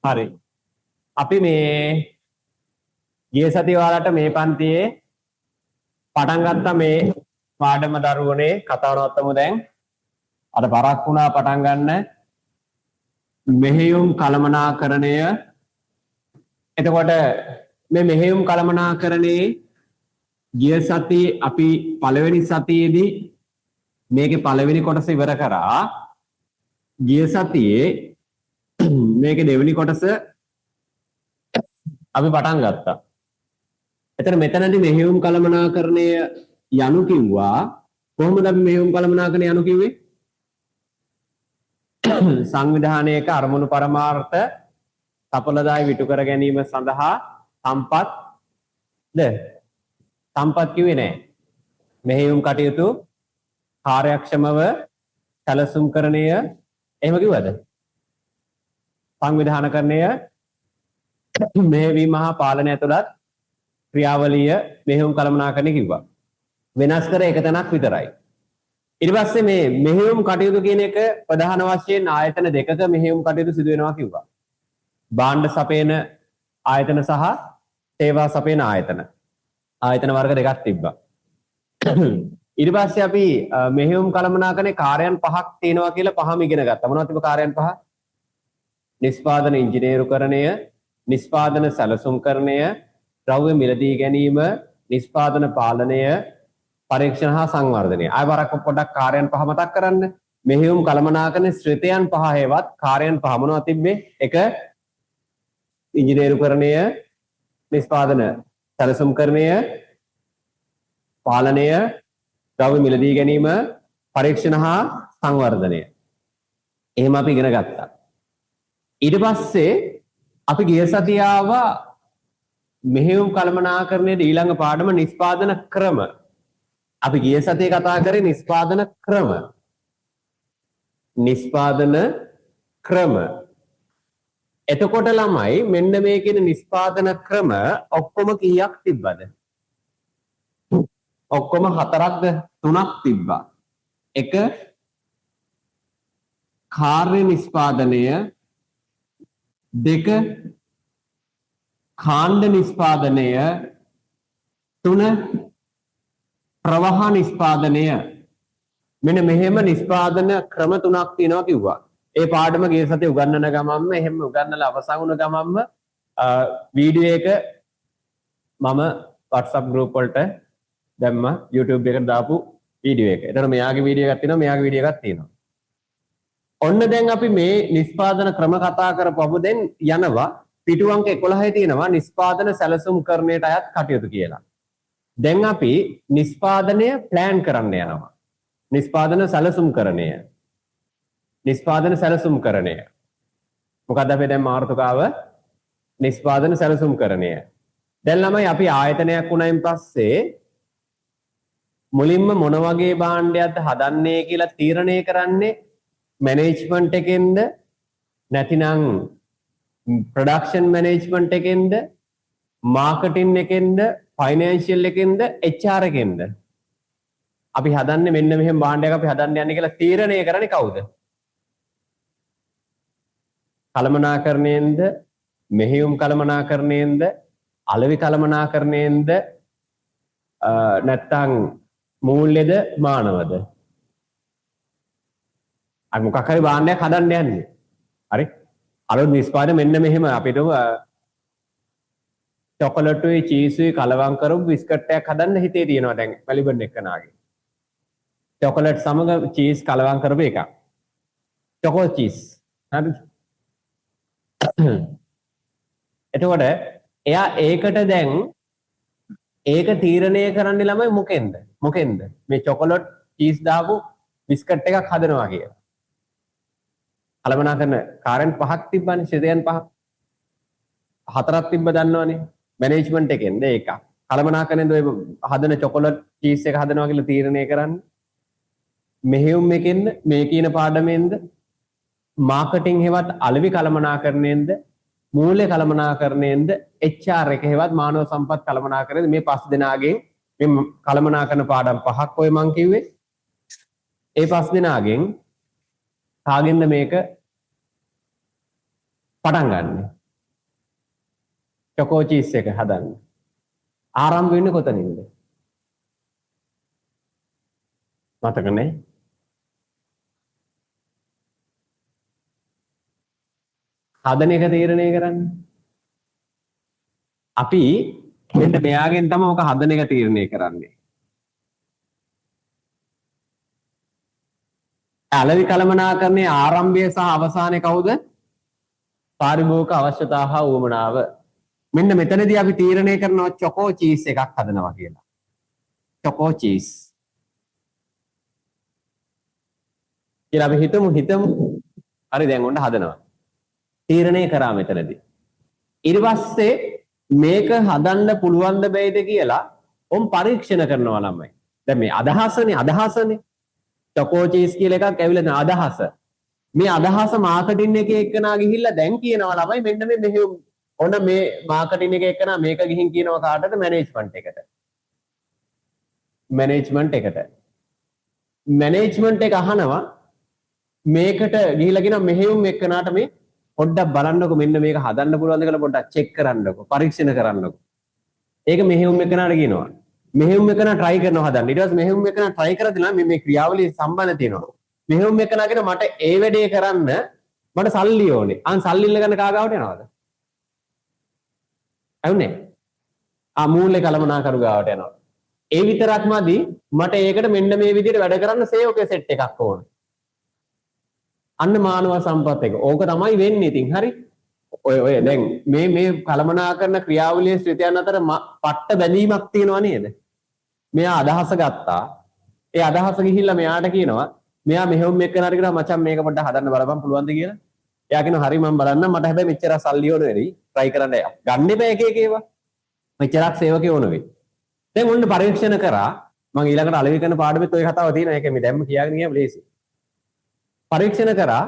හරි. අපි මේ ගිය සතිය ඔයාලට මේ පන්තියේ පටන් ගත්තා මේ පාඩම දරුවනේ කතාව නවත්තමු දැන්. අර පරක් වුණා පටන් ගන්න මෙහෙයුම් කළමනාකරණය. එතකොට මේ මෙහෙයුම් කළමනාකරණයේ ගිය සතියේ අපි පළවෙනි සතියේදී මේකේ පළවෙනි කොටස ඉවර කරා. ගිය සතියේ මේකේ දෙවෙනි කොටස අපි පටන් ගත්තා. එතන මෙතනදී මෙහෙයුම් කළමනාකරණය යනු කිව්වා. කොහොමද අපි මෙහෙයුම් කළමනාකරණය යනු කිව්වේ? සංවිධානයක අරමුණු පරමාර්ථ සඵලදායි විටු කර ගැනීම සඳහා සම්පත් ද සම්පත් කිව්වේ නෑ. මෙහෙයුම් කටයුතු කාර්යක්ෂමව සැලසුම්කරණය එහෙම කිව්වද? සංවිධානකරණය මෙහෙයවීම හා පාලනය ඇතුළත් ක්‍රියාවලිය මෙහෙයුම් කළමනාකරණය කිව්වා. වෙනස් කර එක තැනක් විතරයි. ඊට පස්සේ මේ මෙහෙයුම් කටයුතු කියන එක ප්‍රධාන වශයෙන් ආයතන දෙකක මෙහෙයුම් කටයුතු සිදු වෙනවා කිව්වා. භාණ්ඩ සපයන ආයතන සහ සේවා සපයන ආයතන. ආයතන වර්ග දෙකක් තිබ්බා. ඊට පස්සේ අපි මෙහෙයුම් කළමනාකරණේ කාර්යයන් පහක් තියෙනවා කියලා පහම ඉගෙන ගත්තා. මොනවද තිබ්බ කාර්යයන් පහ? නිෂ්පාදන ඉංජිනේරුකරණය, නිෂ්පාදන සැලසුම්කරණය, ද්‍රව්‍ය මිලදී ගැනීම, නිෂ්පාදන පාලනය, පරීක්ෂණ හා සංවර්ධනය. ආය වරක් පොඩ්ඩක් කාර්යයන් පහ මතක් කරන්න. මෙහෙයුම් කළමනාකරණේ ශ්‍රිතයන් පහ හේවත් කාර්යයන් පහ මොනවද තිබ්බේ? එක ඉංජිනේරුකරණය, නිෂ්පාදන සැලසුම්කරණය, පාලනය, ද්‍රව්‍ය මිලදී ගැනීම, පරීක්ෂණ හා සංවර්ධනය. එහෙම අපි ඉගෙන ගත්තා. ඊට පස්සේ අපි ගිය සතිය ආවා මෙහෙයුම් කළමනාකරණයේ ඊළඟ පාඩම නිෂ්පාදන ක්‍රම. අපි ගිය සතියේ කතා කරේ නිෂ්පාදන ක්‍රම. නිෂ්පාදන ක්‍රම. එතකොට ළමයි මෙන්න මේ කියන නිෂ්පාදන ක්‍රම ඔක්කොම කීයක් තිබ්බද? ඔක්කොම හතරක්ද තුනක් තිබ්බා. එක කාර්ය නිෂ්පාදනය, දෙක කාණ්ඩ නිෂ්පාදනය, තුන ප්‍රවාහ නිෂ්පාදනය. මෙන්න මෙහෙම නිෂ්පාදන ක්‍රම තුනක් තියෙනවා කිව්වා. ඒ පාඩම ගිය සතියේ උගන්වන ගමන්ම එහෙම උගන්වලා අවසන් වුණ ගමන්ම වීඩියෝ එක මම WhatsApp group වලට දැම්මා, YouTube එකට දාපු වීඩියෝ එක. එතකොට මෙයාගේ වීඩියෝ එකක් තියෙනවා, මෙයාගේ වීඩියෝ එකක් තියෙනවා. ඔන්න දැන් අපි මේ නිෂ්පාදන ක්‍රම කතා කරපුවම දැන් යනවා පිටු අංක 11 තියෙනවා නිෂ්පාදන සැලසුම්කරණයට අයත් කටයුතු කියලා. දැන් අපි නිෂ්පාදනය ප්ලෑන් කරන්න යනවා. නිෂ්පාදන සැලසුම්කරණය. නිෂ්පාදන සැලසුම්කරණය. මොකද්ද අපේ දැන් මාතෘකාව? නිෂ්පාදන සැලසුම්කරණය. දැන් ළමයි අපි ආයතනයක් වුණායින් පස්සේ මුලින්ම මොන වගේ භාණ්ඩයක්ද හදන්නේ කියලා තීරණය කරන්නේ මැනේජ්මන්ට් එකෙන්ද නැතිනම් ප්‍රොඩක්ෂන් මැනේජ්මන්ට් එකෙන්ද මාකටිං එකෙන්ද ෆයිනෑන්ෂියල් එකෙන්ද HR එකෙන්ද? අපි හදන්නේ මෙන්න මෙහෙම භාණ්ඩයක් අපි හදන්න යන්නේ කියලා තීරණය කරන්නේ කවුද? කළමනාකරණයෙන්ද, මෙහෙයුම් කළමනාකරණයෙන්ද, අලෙවි කළමනාකරණයෙන්ද, නැත්තම් මූල්‍යද මානවද? අපි මොකක් හරි භාණ්ඩයක් හදන්න යන්නේ. හරි? අලුත් නිෂ්පාදන මෙන්න මෙහෙම අපිට චොකලට්ුයි චීසුයි කලවම් කරපු බිස්කට් එකක් හදන්න හිතේ තියෙනවා දැන් මැලිබන් එක්කනාගේ. චොකලට් සමග චීස් කලවම් කරපු එකක්. චොකෝ චීස්. හරිද? එතකොට එයා ඒකට දැන් ඒක තීරණය කරන්නේ ළමයි මොකෙන්ද? මොකෙන්ද? මේ චොකලට් චීස් දාපු බිස්කට් එකක් හදනවා කියලා. කළමනාකරන කාර්යයන් පහක් තිබ්බනේ, ශ්‍රිතයන් පහක්. හතරක් තිබ්බ දන්නවනේ. මැනේජ්මන්ට් එකෙන්ද ඒක. කළමනාකරණයෙන්ද ඔය හදන චොකලට් චීස් එක හදනවා කියලා තීරණය කරන්නේ. මෙහෙයුම් එකෙන්ද මේ කියන පාඩමෙන්ද මාකටිං හෙවත් අලෙවි කළමනාකරණයෙන්ද මූල්‍ය කළමනාකරණයෙන්ද HR එක හෙවත් මානව සම්පත් කළමනාකරණයෙන්ද මේ පස් දෙනාගෙන් මේ කළමනාකරන පාඩම් පහක් ඔය මං කිව්වේ. ඒ පස් දෙනාගෙන් කාගෙන්ද මේක පටන් ගන්නෙ? චොකෝ චීස් එක හදන්න. ආරම්භ වෙන්නේ කොතනින්ද? මතක නෑ. හදන එක තීරණය කරන්න. අපි මෙන්න මෙයාගෙන් තමයි ඔක හදන එක තීරණය කරන්නේ. අලෙවි කළමනාකරණයේ ආරම්භය සහ අවසානය කවුද? පාරිභෝගික අවශ්‍යතා හා උවමනාව. මෙන්න මෙතනදී අපි තීරණය කරනවා චොකෝ චීස් එකක් හදනවා කියලා. චොකෝ චීස් කියලා අපි හිතමු හිතමු. හරි, දැන් ඔන්න හදනවා. තීරණය කරා මෙතනදී. ඊට පස්සේ මේක හදන්න පුළුවන් ද බැයිද කියලා ඔම් පරීක්ෂණ කරනවා ළමයි. දැන් මේ අදහසනේ අදහසනේ. චොකෝ චීස් කියලා එකක් ඇවිල්ලා දැන් අදහස. මේ අදහස මාකටිං එකේ එක්කනා ගිහිල්ලා දැන් කියනවා ළමයි මෙන්න මේ මෙහෙයුම්. ඔන්න මේ මාකටිං එකේ එක්කනා මේක ගිහින් කියනවා කාටද? මැනේජ්මන්ට් එකට. මැනේජ්මන්ට් එකට. මැනේජ්මන්ට් එක අහනවා මේකට ගිහිල්ලා කියනවා මෙහෙයුම් එක්කනාට මේ පොඩ්ඩක් බලන්නකෝ මෙන්න මේක හදන්න පුළුවන්ද කියලා පොඩ්ඩක් චෙක් කරන්නකෝ, පරීක්ෂණ කරන්නකෝ. ඒක මෙහෙයුම් එක්කනාට කියනවා. මෙහෙයුම් එක්කනා try කරනවා හදන්න. ඊට පස්සේ මෙහෙයුම් එක්කනා try කරලා දෙනවා මේ මේ ක්‍රියාවලිය සම්බන්ධ තියෙනවා. මෙහෙයුම් එක්කනා කියනවා මට ඒ වැඩේ කරන්න මට සල්ලි ඕනේ. අන් සල්ලි ඉල්ල ගන්න කා ගාවට යනවද? ඇහුනේ? ආ මූල්‍ය කළමනාකරු ගාවට යනවා. ඒ විතරක්මදි මට ඒකට මෙන්න මේ විදිහට වැඩ කරන්න සේවක සෙට් එකක් ඕනේ. අන්න මානව සම්පත් එක. ඕක තමයි වෙන්නේ ඉතින්. හරි. ඔය ඔය දැන් මේ මේ කළමනාකරන ක්‍රියාවලියේ ශ්‍රිතයන් අතර පට්ට බැඳීමක් තියෙනවා නේද? මෙයා අදහස ගත්තා. ඒ අදහස ගිහිල්ලා මෙයාට කියනවා මෙයා මෙහෙයුම් එක්කනට කියනවා මචං මේක පොඩ්ඩක් හදන්න බලපන් පුළුවන්ද කියලා. එයා කියනවා හරි මම බලන්නම් මට හැබැයි මෙච්චර සල්ලි ඕන වෙයි. try කරන්න ගන්න එපා එක එක ඒවා. මෙච්චරක් සේවකයෝ ඕන වෙයි. දැන් ඔන්න පරීක්ෂණ කරා. මම ඊළඟට අලෙවි කරන පාඩමෙත් ඔය කතාව තියෙනවා. ඒක මේ දැම්ම කියාගෙන ගියාම ලේසි. පරීක්ෂණ කරා.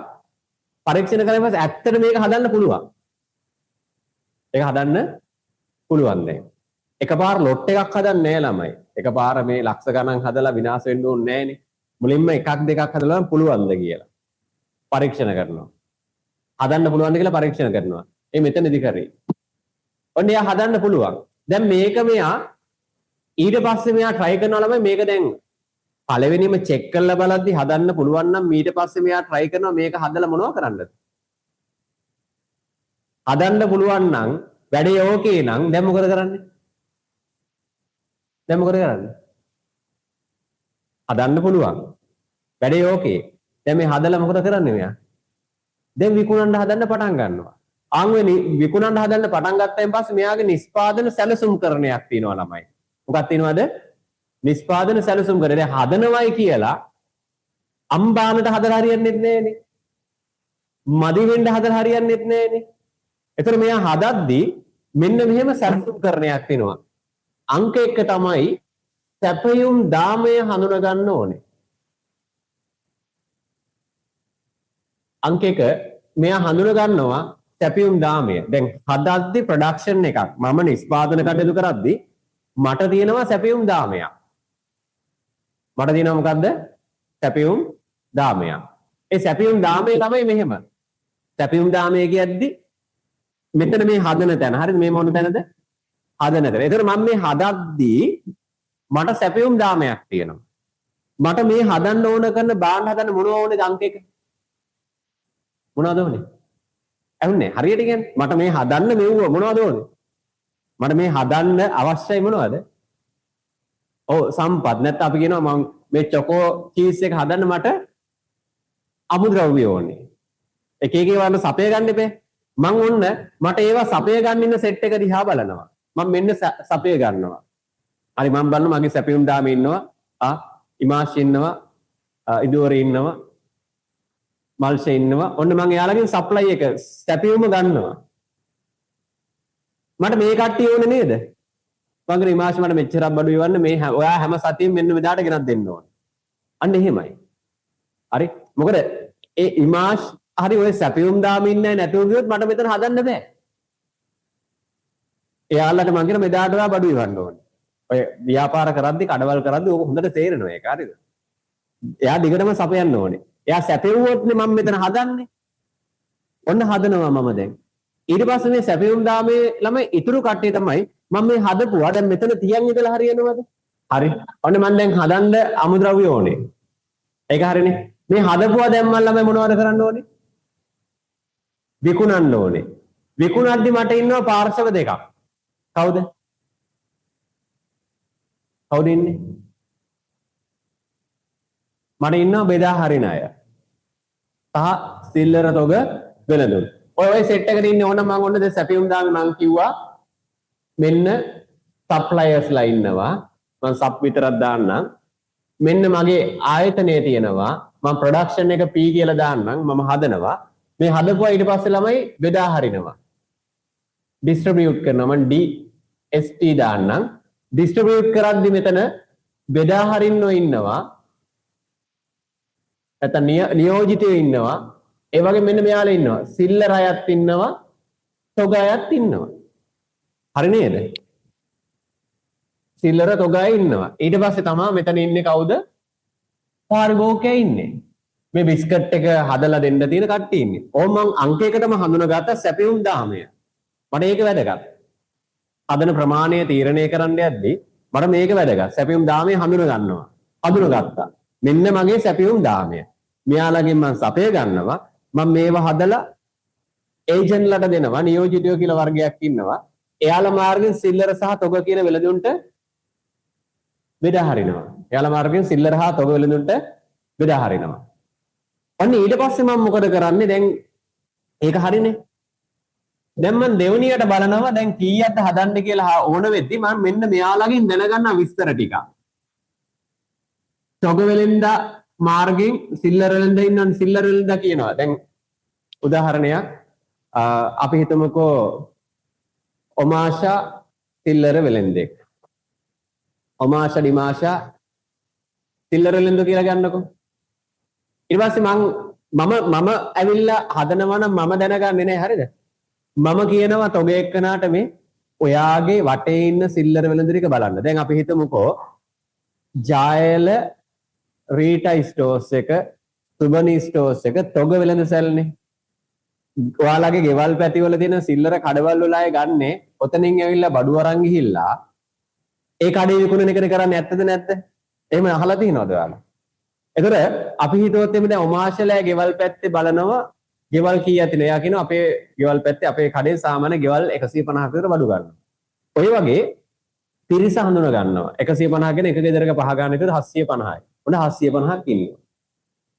පරීක්ෂණ කරලා පස්සේ ඇත්තට මේක හදන්න පුළුවන්. ඒක හදන්න පුළුවන් දැන්. එකපාර ලොට් එකක් හදන්න නෑ ළමයි. එකපාර මේ ලක්ෂ ගණන් හදලා විනාශ වෙන්න ඕනේ නෑනේ. මුලින්ම එකක් දෙකක් හදලා පුළුවන්ද කියලා පරීක්ෂණ කරනවා. හදන්න පුළුවන්ද කියලා පරීක්ෂණ කරනවා. ඒ මෙතනදි කරේ. ඔන්න එයා හදන්න පුළුවන්. දැන් මේක මෙයා ඊට පස්සේ මෙයා try කරනවා ළමයි මේක දැන් පළවෙනිම චෙක් කරලා බලද්දි හදන්න පුළුවන් නම් ඊට පස්සේ මෙයා try කරනවා මේක හදලා මොනව කරන්නද? හදන්න පුළුවන් නම් වැඩේ ඕකේ නම් දැන් මොකද කරන්නේ? දැන් මොකද කරන්නේ? හදන්න පුළුවන්. වැඩේ ඕකේ. දැන් මේ හදලා මොකද කරන්නේ මෙයා? දැන් විකුණන්න හදන්න පටන් ගන්නවා. ආන් ඔය විකුණන්න හදන්න පටන් ගත්තයින් පස්සේ මෙයාගේ නිෂ්පාදන සැලසුම් කරණයක් තියෙනවා ළමයි. මොකක් තියෙනවද? නිෂ්පාදන සැලසුම් කරන. දැන් හදනවයි කියලා අම්බානට හදලා හරියන්නේත් නෑනේ. මදි වෙන්න හදලා හරියන්නේත් නෑනේ. ඒතර මෙයා හදද්දි මෙන්න මෙහෙම සැලසුම් කරණයක් තියෙනවා. අංක 1 තමයි සැපයුම් දාමය හඳුනා ගන්න ඕනේ. අංක 1 මෙයා හඳුනා ගන්නවා සැපයුම් දාමය. දැන් හදද්දි ප්‍රොඩක්ෂන් එකක් මම නිෂ්පාදන කටයුතු කරද්දි මට තියෙනවා සැපයුම් දාමයක්. මට තියෙනවා මොකද්ද? සැපයුම් දාමයක්. ඒ සැපයුම් දාමය තමයි මෙහෙම. සැපයුම් දාමය කියද්දි මෙතන මේ හදන තැන. හරිද? මේ මොන තැනද? හදන තැන. ඒතර මම මේ හදද්දි මට සැපයුම් දාමයක් තියෙනවා. මට මේ හදන්න ඕන කරන බාණ්ඩ හදන්න මොනව ඕනේද අංක 1? මොනවද ඕනේ? ඇහුන්නේ හරියට කියන්නේ මට මේ හදන්න මෙව්ව මොනවද ඕනේ? මට මේ හදන්න අවශ්‍යයි මොනවද? ඔව් සම්පත්. නැත්නම් අපි කියනවා මං මේ චොකෝ චීස් එක හදන්න මට අමුද්‍රව්‍ය ඕනේ. එක එක ඒවා සපය ගන්න එපේ. මං ඔන්න මට ඒවා සපය ගන්න ඉන්න සෙට් එක දිහා බලනවා. මං මෙන්න සපය ගන්නවා. හරි මං බලනවා මගේ සැපයුම් දාමේ ඉන්නවා. ආ ඉමාෂ් ඉන්නවා. ඉදුවර ඉන්නවා. මල්ෂ ඉන්නවා. ඔන්න මං එයාලගෙන් සප්ලයි එක සැපයුම ගන්නවා. මට මේ කට්ටිය ඕනේ නේද? මං කියන ඉමාෂ් මට මෙච්චරක් බඩු ඉවන්න මේ ඔයා හැම සතියෙම මෙන්න මෙදාට ගෙනත් දෙන්න ඕනේ. අන්න එහෙමයි. හරි. මොකද ඒ ඉමාෂ් හරි ඔය සැපයුම් දාමේ ඉන්නේ නැතුව ගියොත් මට මෙතන හදන්න බෑ. එයාලට මං කියන මෙදාට ඔයා බඩු ඉවන්න ඕනේ. ඔය ව්‍යාපාර කරද්දි කඩවල් කරද්දි ඕක හොඳට තේරෙනවා ඒක. හරිද? එයා දිගටම සපයන්න ඕනේ. එයා සැපෙව්වොත්නේ මම මෙතන හදන්නේ. ඔන්න හදනවා මම දැන්. ඊට පස්සේ මේ සැපයුම් දාමේ ළමයි ඉතුරු කට්ටිය තමයි මම මේ හදපුවා. දැන් මෙතන තියන් ඉඳලා හරියනවද? හරි. ඔන්න මම දැන් හදන්න අමුද්‍රව්‍ය ඕනේ. ඒක හරිනේ. මේ හදපුවා දැන් මම ළමයි මොනවද කරන්න ඕනේ? විකුණන්න ඕනේ. විකුණද්දි මට ඉන්නවා පාර්ශව දෙකක්. කවුද? කවුද ඉන්නේ? මට ඉන්නවා බෙදා හරින අය. සහ සිල්ලර තොග වෙළඳුන්. ඔය ඔය සෙට් එකට ඉන්නේ ඕන මං ඔන්න දැන් සැපයුම් දාමේ මං කිව්වා මෙන්න සප්ලයර්ස්ලා ඉන්නවා. මං සප් විතරක් දාන්නම්. මෙන්න මගේ ආයතනය තියෙනවා. මං ප්‍රොඩක්ෂන් එක P කියලා දාන්නම්. මම හදනවා. මේ හදපුවා ඊට පස්සේ ළමයි බෙදා හරිනවා. ඩිස්ට්‍රිබියුට් කරනවා. මං D S T දාන්නම්. ඩිස්ට්‍රිබියුට් කරද්දි මෙතන බෙදා හරින්නෝ ඉන්නවා. නැත්නම් නියෝජිතයෝ ඉන්නවා. ඒ වගේ මෙන්න මෙයාලා ඉන්නවා. සිල්ලර අයත් ඉන්නවා. තොග අයත් ඉන්නවා. හරි නේද? සිල්ලර තොග අය ඉන්නවා. ඊට පස්සේ තමා මෙතන ඉන්නේ කවුද? පාරිභෝගිකයා ඉන්නේ. මේ බිස්කට් එක හදලා දෙන්න තියෙන කට්ටිය ඉන්නේ. ඕම් මං අංකයකටම හඳුනාගත්ත සැපයුම් දාමය. මට ඒක වැදගත්. හදන ප්‍රමාණය තීරණය කරන්න යද්දී මට මේක වැදගත්. සැපයුම් දාමය හඳුනා ගන්නවා. හඳුනාගත්තා. මෙන්න මගේ සැපයුම් දාමය. මෙයාලගෙන් මං සපය ගන්නවා. මං මේවා හදලා ඒජන්ට්ලට දෙනවා. නියෝජිතයෝ කියලා වර්ගයක් ඉන්නවා. එයාලා මාර්ගෙන් සිල්ලර සහ තොග කියන වෙළඳුන්ට බෙදා හරිනවා. එයාලා මාර්ගෙන් සිල්ලර හා තොග වෙළඳුන්ට බෙදා හරිනවා. ඔන්න ඊට පස්සේ මම මොකද කරන්නේ? දැන් ඒක හරිනේ. දැන් මං දෙවනියට බලනවා දැන් කීයක්ද හදන්න කියලා ඕන වෙද්දි මං මෙන්න මෙයාලගෙන් දැනගන්න විස්තර ටික. තොග වෙළඳා මාර්ගෙන් සිල්ලර වෙළඳා ඉන්නවනේ. සිල්ලර වෙළඳා කියනවා. දැන් උදාහරණයක් අපි හිතමුකෝ ඔමාෂා සිල්ලර වෙළඳෙක්. ඔමාෂා ඩිමාෂා සිල්ලර වෙළඳ කියලා ගන්නකෝ. ඊට පස්සේ මං මම මම ඇවිල්ලා හදනවා නම් මම දැනගන්නේ නැහැ හරිද? මම කියනවා තොග එක්කනාට මේ ඔයාගේ වටේ ඉන්න සිල්ලර වෙළඳ ටික බලන්න. දැන් අපි හිතමුකෝ ජායල රීටා ස්ටෝස් එක, සුබනි ස්ටෝස් එක තොග වෙළඳ සැලනේ. ඔයාලගේ ගෙවල් පැතිවල තියෙන සිල්ලර කඩවල් වල අය ගන්නේ ඔතනින් ඇවිල්ලා බඩු අරන් ගිහිල්ලා ඒ කඩේ විකුණන එකද කරන්නේ ඇත්තද නැද්ද? එහෙම අහලා තියෙනවද ඔයාලා? ඒතර අපි හිතුවොත් එimhe දැන් ඔමාෂලෑ ගෙවල් පැත්තේ බලනවා ගෙවල් කීයක් තියෙනවද? එයා කියනවා අපේ ගෙවල් පැත්තේ අපේ කඩේ සාමාන්‍ය ගෙවල් 150ක විතර බඩු ගන්නවා. ඔය වගේ පිරිස හඳුන ගන්නවා. 150 කියන එක ගෙදරක පහ ගන්න විතර 750යි. ඔන්න 750ක් ඉන්නවා.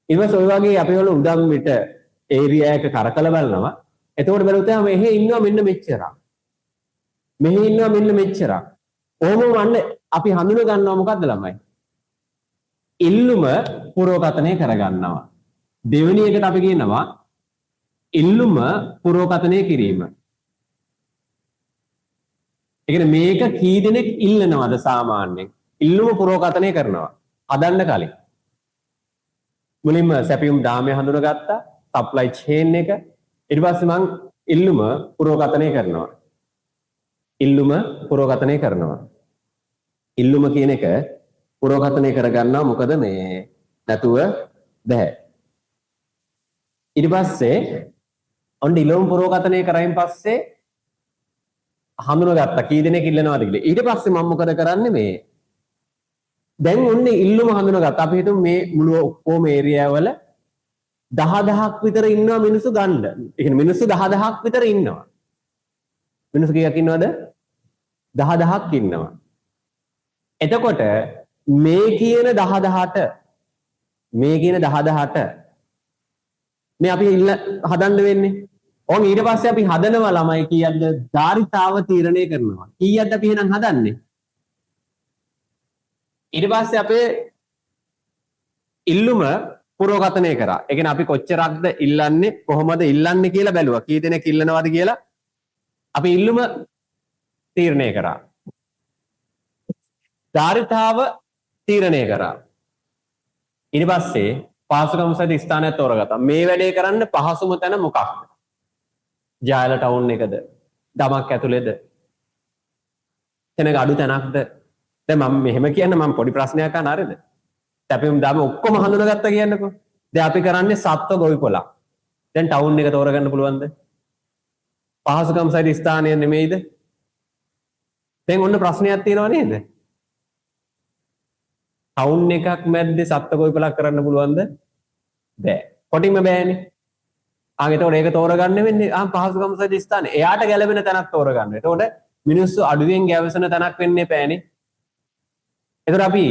ඊට පස්සේ ඔය වගේ අපි වල උඩම් විට ඒරියා එක කරකල බලනවා. එතකොට බැලුවොත් එහෙම මෙහෙ ඉන්නවා මෙන්න මෙච්චරක්. මෙහෙ ඉන්නවා මෙන්න මෙච්චරක්. ඔහොම වන්න අපි හඳුන ගන්නවා මොකද්ද ළමයි? ඉල්ලුම පුරෝකථනය කරගන්නවා. දෙවෙනි එකට අපි කියනවා ඉල්ලුම පුරෝකථනය කිරීම. ඒ කියන්නේ මේක කී දෙනෙක් ඉල්ලනවද සාමාන්‍යයෙන්? ඉල්ලුම පුරෝකථනය කරනවා. හදන්න කලින්. මුලින්ම සැපයුම් දාමය හඳුනගත්තා, සප්ලයි චේන් එක. ඊට පස්සේ මං ඉල්ලුම පුරෝකථනය කරනවා. ඉල්ලුම පුරෝකථනය කරනවා. ඉල්ලුම කියන එක පුරෝකථනය කරගන්නවා. මොකද මේ නැතුව බැහැ. ඊට පස්සේ ඔන්න ඉල්ලුම පුරෝකථනය කරයින් පස්සේ හඳුනගත්තා කී දෙනෙක් ඉල්ලනවද කියලා. ඊට පස්සේ මම මොකද කරන්නේ මේ දැන් ඔන්න ඉල්ලුම හඳුනගත්තා. අපි හිතමු මේ මුළු ඔක්කොම ඒරියා වල 10,000ක් විතර ඉන්නවා මිනිස්සු ගන්න. ඒ කියන්නේ මිනිස්සු 10,000ක් විතර ඉන්නවා. මිනිස්සු කීයක් ඉන්නවද? 10,000ක් ඉන්නවා. එතකොට මේ කියන 10,000ට මේ කියන 10,000ට මේ අපි ඉල්ල හදන්න වෙන්නේ. ඕන් ඊට පස්සේ අපි හදනවා ළමයි කීයක්ද? ධාරිතාව තීරණය කරනවා. කීයක්ද අපි එහෙනම් හදන්නේ? ඊට පස්සේ අපේ ඉල්ලුම පුරෝකථනය කරා. ඒ කියන්නේ අපි කොච්චරක්ද ඉල්ලන්නේ, කොහොමද ඉල්ලන්නේ කියලා බැලුවා. කී දෙනෙක් ඉල්ලනවද කියලා අපි ඉල්ලුම තීරණය කරා. ධාරිතාව තීරණය කරා. ඊට පස්සේ පහසුකම් සහිත ස්ථානයක් තෝරගත්තා. මේ වැඩේ කරන්න පහසුම තැන මොකක්ද? ජායල ටවුන් එකද? දමක් ඇතුලේද? තැනක අඩු තැනක්ද? දැන් මම මෙහෙම කියන්න මම පොඩි ප්‍රශ්නයක් අහන්න හරිද? සැපයුම් දාම ඔක්කොම හඳුනාගත්තා කියන්නකෝ. දැන් අපි කරන්නේ සත්ව ගොවිපොළක්. දැන් ටවුන් එක තෝරගන්න පුළුවන්ද? පහසුකම් සහිත ස්ථානය නෙමෙයිද? දැන් ඔන්න ප්‍රශ්නයක් තියෙනව නේද? ටවුන් එකක් මැද්දේ සත්ත්ව ගොවිපලක් කරන්න පුළුවන්ද? බෑ. කොටින්ම බෑනේ. ආන් එතකොට ඒක තෝරගන්න වෙන්නේ ආන් පහසුකම් සහිත ස්ථානය. එයාට ගැළපෙන තැනක් තෝරගන්න. එතකොට මිනිස්සු අඩුවෙන් ගැවසෙන තැනක් වෙන්න එපානේ. එතකොට අපි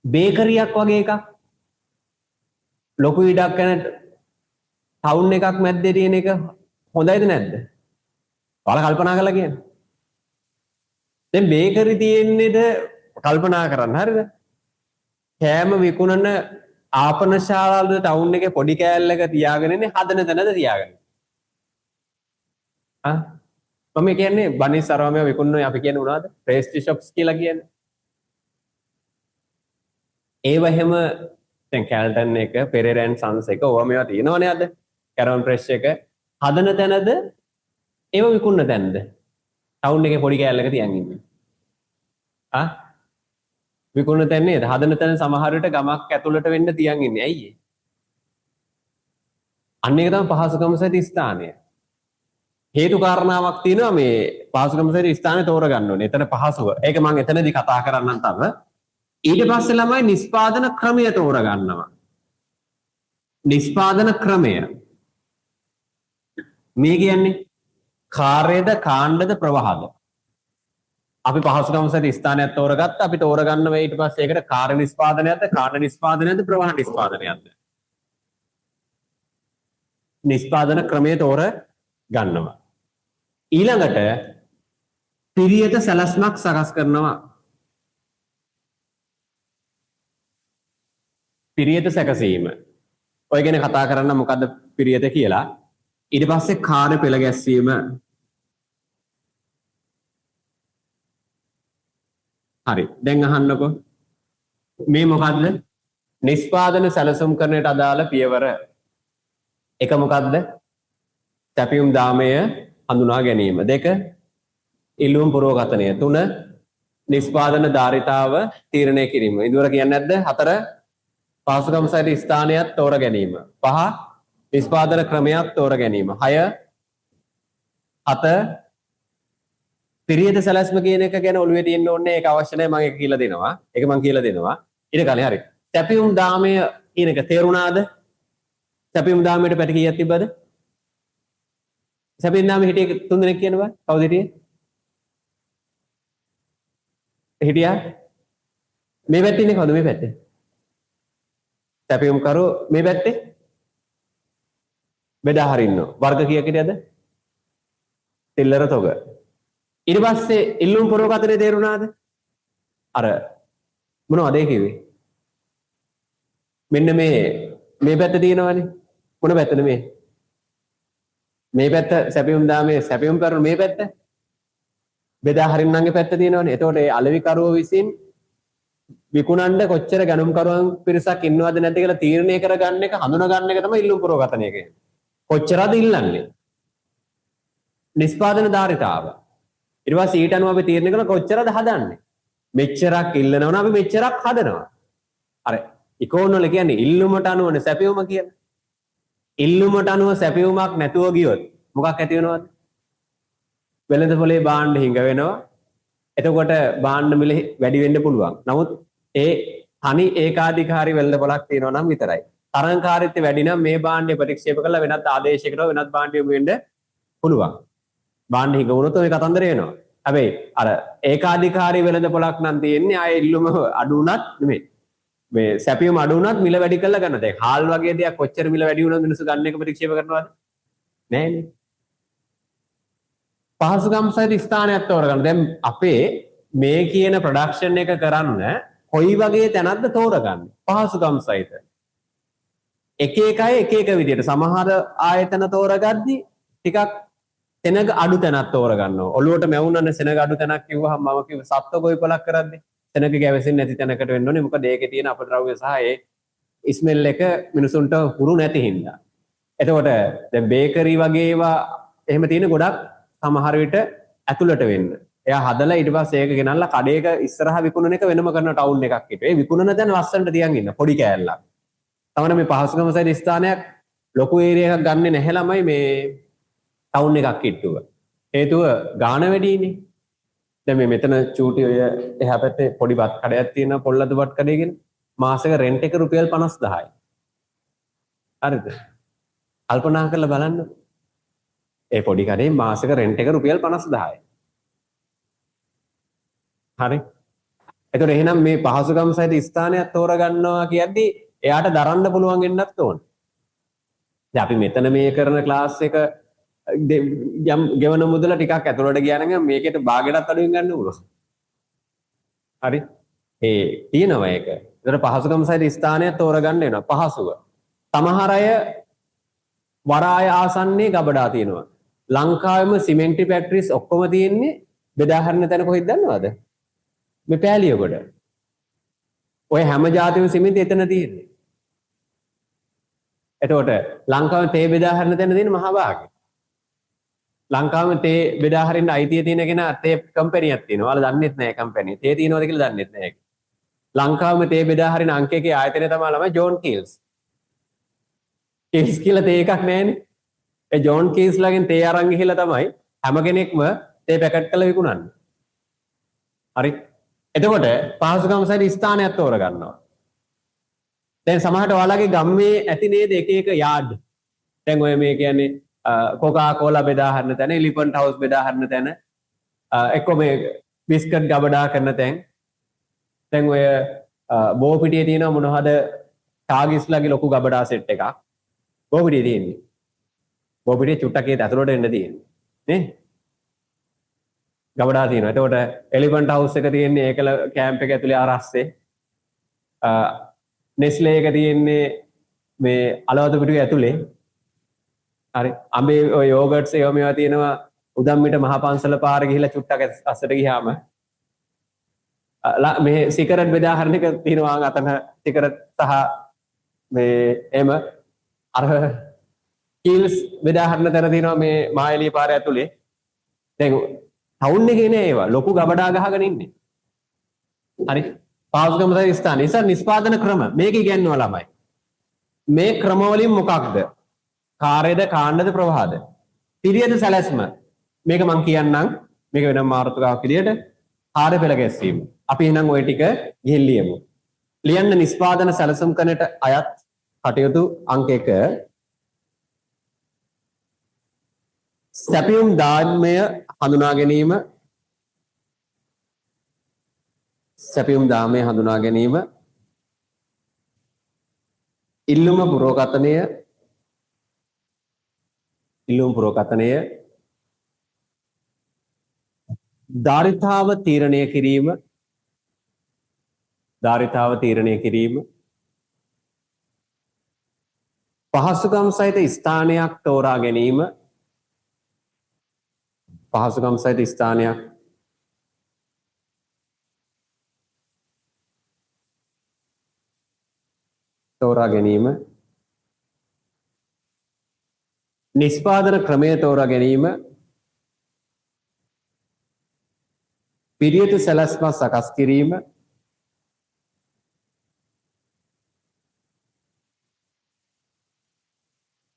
බේකරියක් වගේ එකක් ලොකු ඉඩක් යන ටවුන් එකක් මැද්දේ තියෙන එක හොඳයිද නැද්ද? ඔයාලා කල්පනා කරලා කියන්න. දැන් බේකරි තියෙන්නේද කල්පනා කරන්න හරිද? කෑම විකුණන ආපන ශාලාවලද ටවුන් එකේ පොඩි කෑල්ලක තියාගෙන ඉන්නේ හදන තැනද තියාගෙන? ආ මම කියන්නේ බනිස් අරවා මේවා විකුණන අපි කියන්නේ මොනවද? පේස්ට්‍රි ෂොප්ස් කියලා කියන්නේ. ඒව එහෙම දැන් කැල්ටන් එක, පෙරේරා ඇන්ඩ් සන්ස් එක ඕවා මේවා තියෙනවනේ අද. කැරවන් ෆ්‍රෙෂ් එක හදන තැනද ඒව විකුණන තැනද? ටවුන් එකේ පොඩි කෑල්ලක තියන් ඉන්නේ. ආ විකුණන තැන නේද? හදන තැන සමහර විට ගමක් ඇතුළට වෙන්න තියන් ඉන්නේ. ඇයි ඒ? අන්න ඒක තමයි පහසුකම සහිත ස්ථානය. හේතු කාරණාවක් තියෙනවා මේ පහසුකම සහිත ස්ථානය තෝරගන්න ඕනේ. එතන පහසුව. ඒක මම එතනදී කතා කරන්නම් තව. ඊට පස්සේ ළමයි නිෂ්පාදන ක්‍රමය තෝරගන්නවා. නිෂ්පාදන ක්‍රමය. මේ කියන්නේ කාර්යද කාණ්ඩද ප්‍රවාහද? අපි පහසුකම් සහිත ස්ථානයක් තෝරගත්තා. අපි තෝරගන්න වෙයි ඊට පස්සේ ඒකට කාර්ය නිෂ්පාදනයක්ද කාණ්ඩ නිෂ්පාදනයක්ද ප්‍රවාහ නිෂ්පාදනයක්ද? නිෂ්පාදන ක්‍රමය තෝර ගන්නවා. ඊළඟට පිරියත සැලැස්මක් සකස් කරනවා. පිරියත සැකසීම. ඔය ගැන කතා කරන්න මොකද්ද පිරියත කියලා. ඊට පස්සේ කාර්ය පෙළ ගැස්වීම. හරි. දැන් අහන්නකෝ. මේ මොකද්ද? නිෂ්පාදන සැලසුම් කරණයට අදාළ පියවර. එක මොකද්ද? සැපයුම් දාමය හඳුනා ගැනීම. දෙක ඉල්ලුම් පුරෝගතනය. තුන නිෂ්පාදන ධාරිතාව තීරණය කිරීම. ඉදුවර කියන්නේ නැද්ද? හතර පහසුකම් සහිත ස්ථානයක් තෝර ගැනීම. පහ නිෂ්පාදන ක්‍රමයක් තෝර ගැනීම. හය හත පිරියත සැලැස්ම කියන එක ගැන ඔළුවේ තියෙන්න ඕනේ. ඒක අවශ්‍ය නැහැ. මම ඒක කියලා දෙනවා. ඒක මම කියලා දෙනවා. ඊට කලින් හරි. සැපයුම් දාමය කියන එක තේරුණාද? සැපයුම් දාමයට පැති කීයක් තිබ්බද? සැපයුම් දාමේ හිටියේ තුන් දෙනෙක් කියන බා. කවුද හිටියේ? හිටියා? මේ පැත්තේ ඉන්නේ කවුද මේ පැත්තේ? සැපයුම් කරු මේ පැත්තේ බෙදා හරින්න. වර්ග කීයක් හිටියද? තිල්ලර තොග. ඊට පස්සේ ඉල්ලුම් පුරවකතරේ තේරුණාද? අර මොනවද ඒ කිව්වේ? මෙන්න මේ මේ පැත්ත තියෙනවනේ. මොන පැත්තද මේ? මේ පැත්ත සැපයුම් දාමේ සැපයුම් කරු මේ පැත්ත බෙදා හරින්නන්ගේ පැත්ත තියෙනවනේ. එතකොට ඒ අලෙවි කරුව විසින් විකුණන්න කොච්චර ගණුම් කරුවන් පිරිසක් ඉන්නවද නැද්ද කියලා තීරණය කරගන්න එක හඳුනා ගන්න එක තමයි ඉල්ලුම් පුරවකතනය කියන්නේ. කොච්චරද ඉල්ලන්නේ? නිෂ්පාදන ධාරිතාව. ඊට පස්සේ ඊට අනුව අපි තීරණය කරන කොච්චරද හදන්නේ? මෙච්චරක් ඉල්ලනවා නම් අපි මෙච්චරක් හදනවා. අර ඉකෝන් වල කියන්නේ ඉල්ලුමට අනුවනේ සැපයුම කියලා. ඉල්ලුමට අනුව සැපයුමක් නැතුව ගියොත් මොකක් ඇති වෙනවද? වෙළඳ පොලේ භාණ්ඩ හිඟ වෙනවා. එතකොට භාණ්ඩ මිල වැඩි වෙන්න පුළුවන්. නමුත් ඒ තනි ඒකාධිකාරී වෙළඳ පොලක් තියෙනවා නම් විතරයි. තරංකාරීත්වය වැඩි නම් මේ භාණ්ඩය ප්‍රතික්ෂේප කරලා වෙනත් ආදේශයකට වෙනත් භාණ්ඩ යොමු වෙන්න පුළුවන්. භාණ්ඩ හිඟ වුණොත් ඔය කතන්දරය එනවා. හැබැයි අර ඒකාධිකාරී වෙළඳ පොලක් නම් තියෙන්නේ ආයේ ඉල්ලුම අඩු වුණත් නෙමෙයි. මේ සැපයුම අඩු වුණත් මිල වැඩි කරලා ගන්න. දැන් හාල් වගේ දෙයක් කොච්චර මිල වැඩි වුණත් මිනිස්සු ගන්න එක ප්‍රතික්ෂේප කරනවද? නෑනේ. පහසුකම් සහිත ස්ථානයක් තෝරගන්න. දැන් අපේ මේ කියන ප්‍රොඩක්ෂන් එක කරන්න කොයි වගේ තැනක්ද තෝරගන්නේ? පහසුකම් සහිත. එක එක අය එක එක විදියට සමහර ආයතන තෝරගද්දි ටිකක් සෙනග අඩු තැනක් තෝරගන්නවා. ඔළුවට මැවුනනේ සෙනග අඩු තැනක් කිව්වහම මම කිව්ව සත්ව ගොවිපලක් කරද්දි සෙනග ගැවසෙන්නේ නැති තැනකට වෙන්න ඕනේ. මොකද ඒකේ තියෙන අපද්‍රව්‍ය සහ ඒ ස්මෙල් එක මිනිසුන්ට හුරු නැති හින්දා. එතකොට දැන් බේකරි වගේ ඒවා එහෙම තියෙන ගොඩක් සමහර විට ඇතුළට වෙන්න. එයා හදලා ඊට පස්සේ ඒක ගෙනල්ලා කඩේක ඉස්සරහා විකුණන එක වෙනම කරන ටවුන් එකක් හිටියේ. ඒ විකුණන තැන ලස්සනට තියන් ඉන්න පොඩි කෑල්ලක්. තමන මේ පහසුකම සහිත ස්ථානයක් ලොකු ඒරියා එකක් ගන්නෙ නැහැ ළමයි මේ ටවුන් එකක් කිට්ටුව. හේතුව ගාන වැඩිනේ. දැන් මේ මෙතන චූටි ඔය එහා පැත්තේ පොඩි බත් කඩයක් තියෙනවා, පොල්ලතු බත් කඩේ කියන. මාසෙක රෙන්ට් එක රුපියල් 50000යි. හරිද? කල්පනා කරලා බලන්න. ඒ පොඩි කඩේ මාසෙක රෙන්ට් එක රුපියල් 50000යි. හරි. එතකොට එහෙනම් මේ පහසුකම් සහිත ස්ථානයක් තෝරගන්නවා කියද්දි එයාට දරන්න පුළුවන් වෙන්නත් ඕන. දැන් අපි මෙතන මේ කරන ක්ලාස් එක යම් ගෙවන මුදල ටිකක් ඇතුළට ගියා නම් මේකේට භාගයටත් අඩුවෙන් ගන්න පුළුවන්. හරි. ඒ තියෙනවා ඒක. ඒතර පහසුකම් සහිත ස්ථානයක් තෝරගන්න වෙනවා. පහසුව. සමහර අය වරාය ආසන්නයේ ගබඩා තියෙනවා. ලංකාවෙම සිමෙන්ති ෆැක්ටරිස් ඔක්කොම තියෙන්නේ බෙදා හරින තැන කොහෙද දන්නවද? මේ පෑලියගොඩ. ඔය හැම ජාතියම සිමෙන්ති එතන තියෙන්නේ. එතකොට ලංකාවේ තේ බෙදා හරින තැන තියෙන මහා භාගය. ලංකාවෙම තේ බෙදා හරින්න අයිතිය තියෙන කෙනා තේ කම්පැනියක් තියෙනවා. ඔයාලා දන්නෙත් නෑ කම්පැනි. තේ තියෙනවද කියලා දන්නෙත් නෑ ඒක. ලංකාවෙම තේ බෙදා හරින අංක එකේ ආයතනය තමයි ළමයි ජෝන් කීල්ස්. කීල්ස් කියලා තේ එකක් නෑනේ. ඒ ජෝන් කීල්ස් ලාගෙන් තේ අරන් ගිහිල්ලා තමයි හැම කෙනෙක්ම තේ පැකට් කරලා විකුණන්නේ. හරි. එතකොට පහසුකම් සහිත ස්ථානයක් තෝරගන්නවා. දැන් සමහරට ඔයාලගේ ගම්මේ ඇති නේද එක එක යාඩ්. දැන් ඔය මේ කියන්නේ කොකා කෝලා බෙදා හරින තැන, එලිෆන්ට් හවුස් බෙදා හරින තැන, එක්ක මේ බිස්කට් ගබඩා කරන තැන්. දැන් ඔය බෝපිටියේ තියෙනවා මොනවද ටාගිස්ලාගේ ලොකු ගබඩා සෙට් එකක්. බෝපිටියේ තියෙන්නේ. බෝපිටියේ චුට්ටක් ඒත් ඇතුළට එන්න තියෙන්නේ. නේ? ගබඩා තියෙනවා. එතකොට එලිෆන්ට් හවුස් එක තියෙන්නේ ඒකල කැම්ප් එක ඇතුලේ ආරස්සේ. නෙස්ලේ එක තියෙන්නේ මේ අලවතු පිටුවේ ඇතුලේ. හරි. අඹේ ඔය යෝගට්ස් ඒවා මේවා තියෙනවා උදම්මිට මහ පන්සල පාර ගිහිල්ලා චුට්ටක් අස්සට ගියාම මේ සිගරට් බෙදා හරින එක තියෙනවා අතන සිගරට් සහ මේ එහෙම අර කීල්ස් බෙදා හරින තැන තියෙනවා මේ මායලිය පාර ඇතුලේ. දැන් ටවුන් එකේ නෑ ඒවා. ලොකු ගබඩා ගහගෙන ඉන්නේ. හරි. පහසුකම සහිත ස්ථාන. ඉතින් නිෂ්පාදන ක්‍රම මේක ඉගැන්නුවා ළමයි. මේ ක්‍රම වලින් මොකක්ද? කාර්යද කාණ්ඩද ප්‍රවාහද? පිරියද සැලැස්ම. මේක මං කියන්නම්. මේක වෙනම මාතෘකාවක් විදියට කාර්ය පෙළ ගැස්වීම. අපි එහෙනම් ওই ටික ගිහින් ලියමු. ලියන්න නිෂ්පාදන සැලසුම් කරනට අයත් කටයුතු අංක 1. සැපයුම් දාර්මය හඳුනා ගැනීම. සැපයුම් දාමය හඳුනා ගැනීම. ඉල්ලුම පුරෝකථනය. ඉල්ලුම පුරෝකථනය. ධාරිතාව තීරණය කිරීම. ධාරිතාව තීරණය කිරීම. පහසුකම් සහිත ස්ථානයක් තෝරා ගැනීම. පහසුකම් සහිත ස්ථානයක් තෝරා ගැනීම. නිෂ්පාදන ක්‍රමය තෝරා ගැනීම. පිරියතු සැලැස්ම සකස් කිරීම.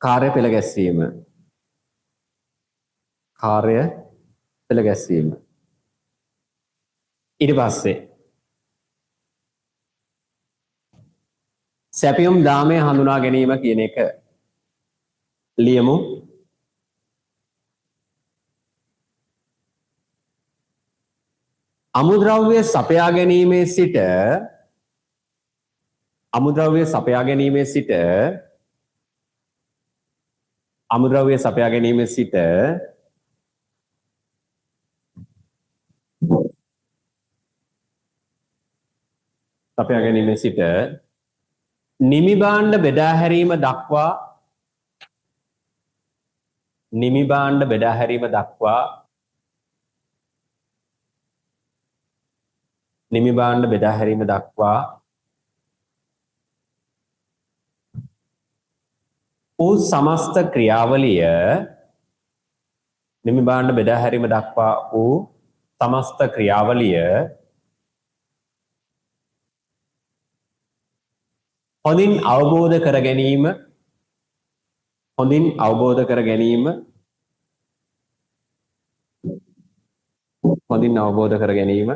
කාර්ය පෙළ ගැස්වීම. කාර්ය පෙළ ගැස්වීම. ඊට පස්සේ සැපයුම් දාමය හඳුනා ගැනීම කියන එක ලියමු. අමුද්‍රව්‍ය සපයා ගැනීමේ සිට අමුද්‍රව්‍ය සපයා ගැනීමේ සිට අමුද්‍රව්‍ය සපයා ගැනීමේ සිට සපයා ගැනීමේ සිට නිමි භාණ්ඩ බෙදා හැරීම දක්වා නිමි භාණ්ඩ බෙදා හැරීම දක්වා නිමි භාණ්ඩ බෙදා හැරීම දක්වා වූ සමස්ත ක්‍රියාවලිය නිමි භාණ්ඩ බෙදා හැරීම දක්වා වූ සමස්ත ක්‍රියාවලිය හොඳින් අවබෝධ කර ගැනීම හොඳින් අවබෝධ කර ගැනීම හොඳින් අවබෝධ කර ගැනීම.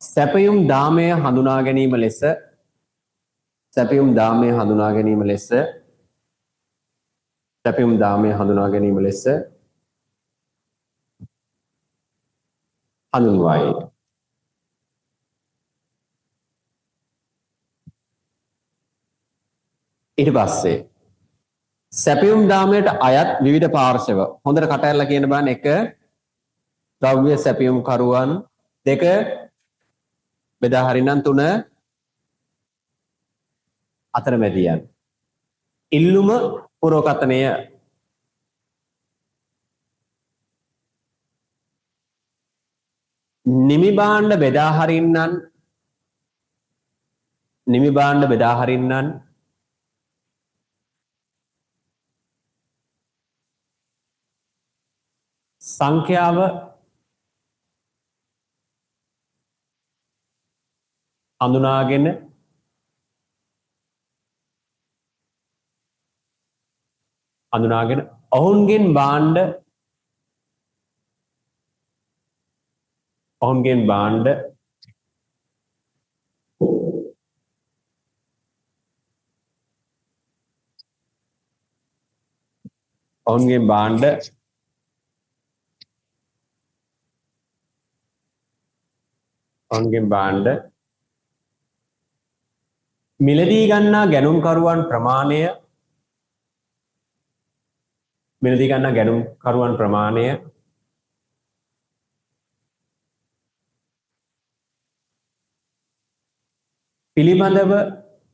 සැපයුම් දාමය හඳුනා ගැනීම ලෙස, සැපයුම් දාමය හඳුනා ගැනීම ලෙස, සැපයුම් දාමය හඳුනා ගැනීම ලෙස හඳුන්වයි. ඊට පස්සේ සැපයුම් දාමයට අයත් විවිධ පාර්ශව හොඳට කට ඇරලා කියන බලන්න. 1 ද්‍රව්‍ය සැපයුම් කරුවන්, 2 බෙදා හරිනම්, 3 අතරමැදියන්. ඉල්ලුම පුරෝකථනය. නිමි භාණ්ඩ බෙදා හරින්නන්, නිමි භාණ්ඩ බෙදා හරින්නන් සංඛ්‍යාව හඳුනාගෙන ඔවුන්ගෙන් භාණ්ඩ, ඔවුන්ගෙන් භාණ්ඩ ඔවුන්ගෙන් භාණ්ඩ ඔවුන්ගෙන් භාණ්ඩ මිලදී ගන්නා ගැනුම්කරුවන් ප්‍රමාණය, මිලදී ගන්නා ගැනුම්කරුවන් ප්‍රමාණය පිළිබඳව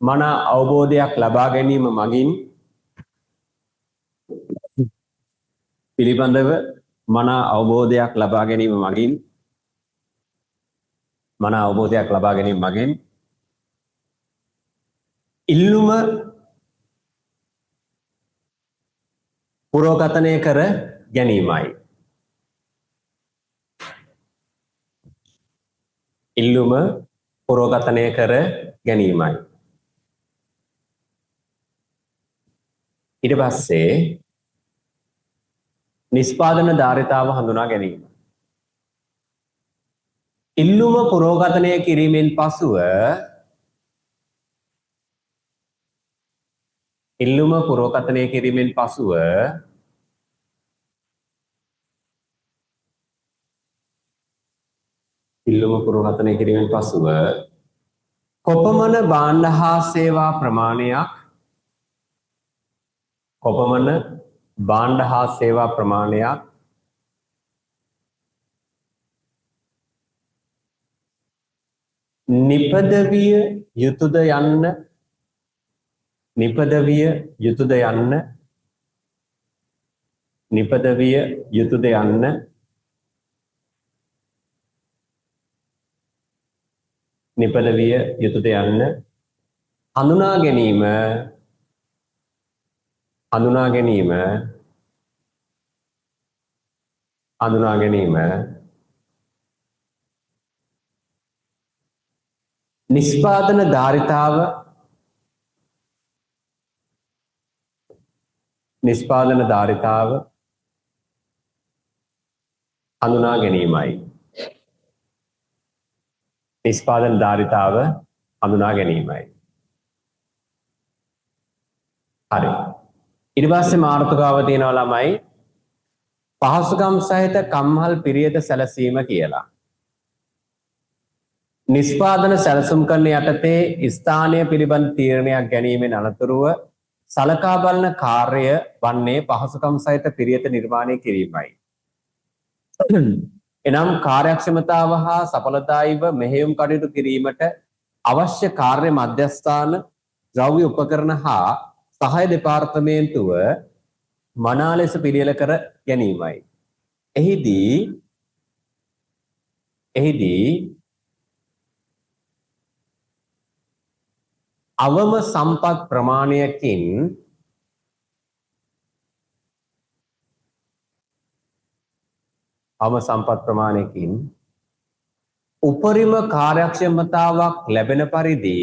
මනා අවබෝධයක් ලබා ගැනීම මගින්, පිළිබඳව මනා අවබෝධයක් ලබා ගැනීම මගින්, මනා අවබෝධයක් ලබා ගැනීම මගින් ඉල්ලුම පුරෝකථනය කර ගැනීමයි. ඉල්ලුම පුරෝකථනය කර ගැනීමයි. ඊට පස්සේ නිෂ්පාදන ධාරිතාව හඳුනා ගැනීම. ඉල්ලුම පුරෝකථනය කිරීමෙන් පසුව, ඉල්ලුම පුරෝකථනය කිරීමෙන් පසුව ඉල්ලුම පුරෝකථනය කිරීමෙන් පසුව කොපමණ භාණ්ඩ හා සේවා ප්‍රමාණයක්, කොපමණ භාණ්ඩ හා සේවා ප්‍රමාණයක් නිපදවිය යුතුද යන්න, නිපදවිය යුතුද යන්න, නිපදවිය යුතුද යන්න නිපදවිය යුතුද යන්න හඳුනා ගැනීම, හඳුනා ගැනීම, හඳුනා ගැනීම නිෂ්පාදන ධාරිතාව, නිෂ්පාදන ධාරිතාව හඳුනා ගැනීමයි. නිෂ්පාදන ධාරිතාව හඳුනා ගැනීමයි. හරි. ඊට පස්සේ මාතෘකාව තියෙනවා ළමයි පහසුකම් සහිත කම්හල් පිරියත සැලසීම කියලා. නිෂ්පාදන සැලසුම් කරන යටතේ ස්ථානය පිළිබඳ තීරණයක් ගැනීමෙන් අනතුරුව සලකා බලන කාර්යය වන්නේ පහසුකම් සහිත පිරියත නිර්මාණය කිරීමයි. එනම් කාර්යක්ෂමතාව හා සඵලදායීව මෙහෙයුම් කටයුතු කිරීමට අවශ්‍ය කාර්ය මධ්‍යස්ථාන, ද්‍රව්‍ය උපකරණ හා සහාය දෙපාර්තමේන්තුව මනා ලෙස පිළියෙල කර ගැනීමයි. එහිදී අවම සම්පත් ප්‍රමාණයකින් අවම සම්පත් ප්‍රමාණයකින් උපරිම කාර්යක්ෂමතාවක් ලැබෙන පරිදි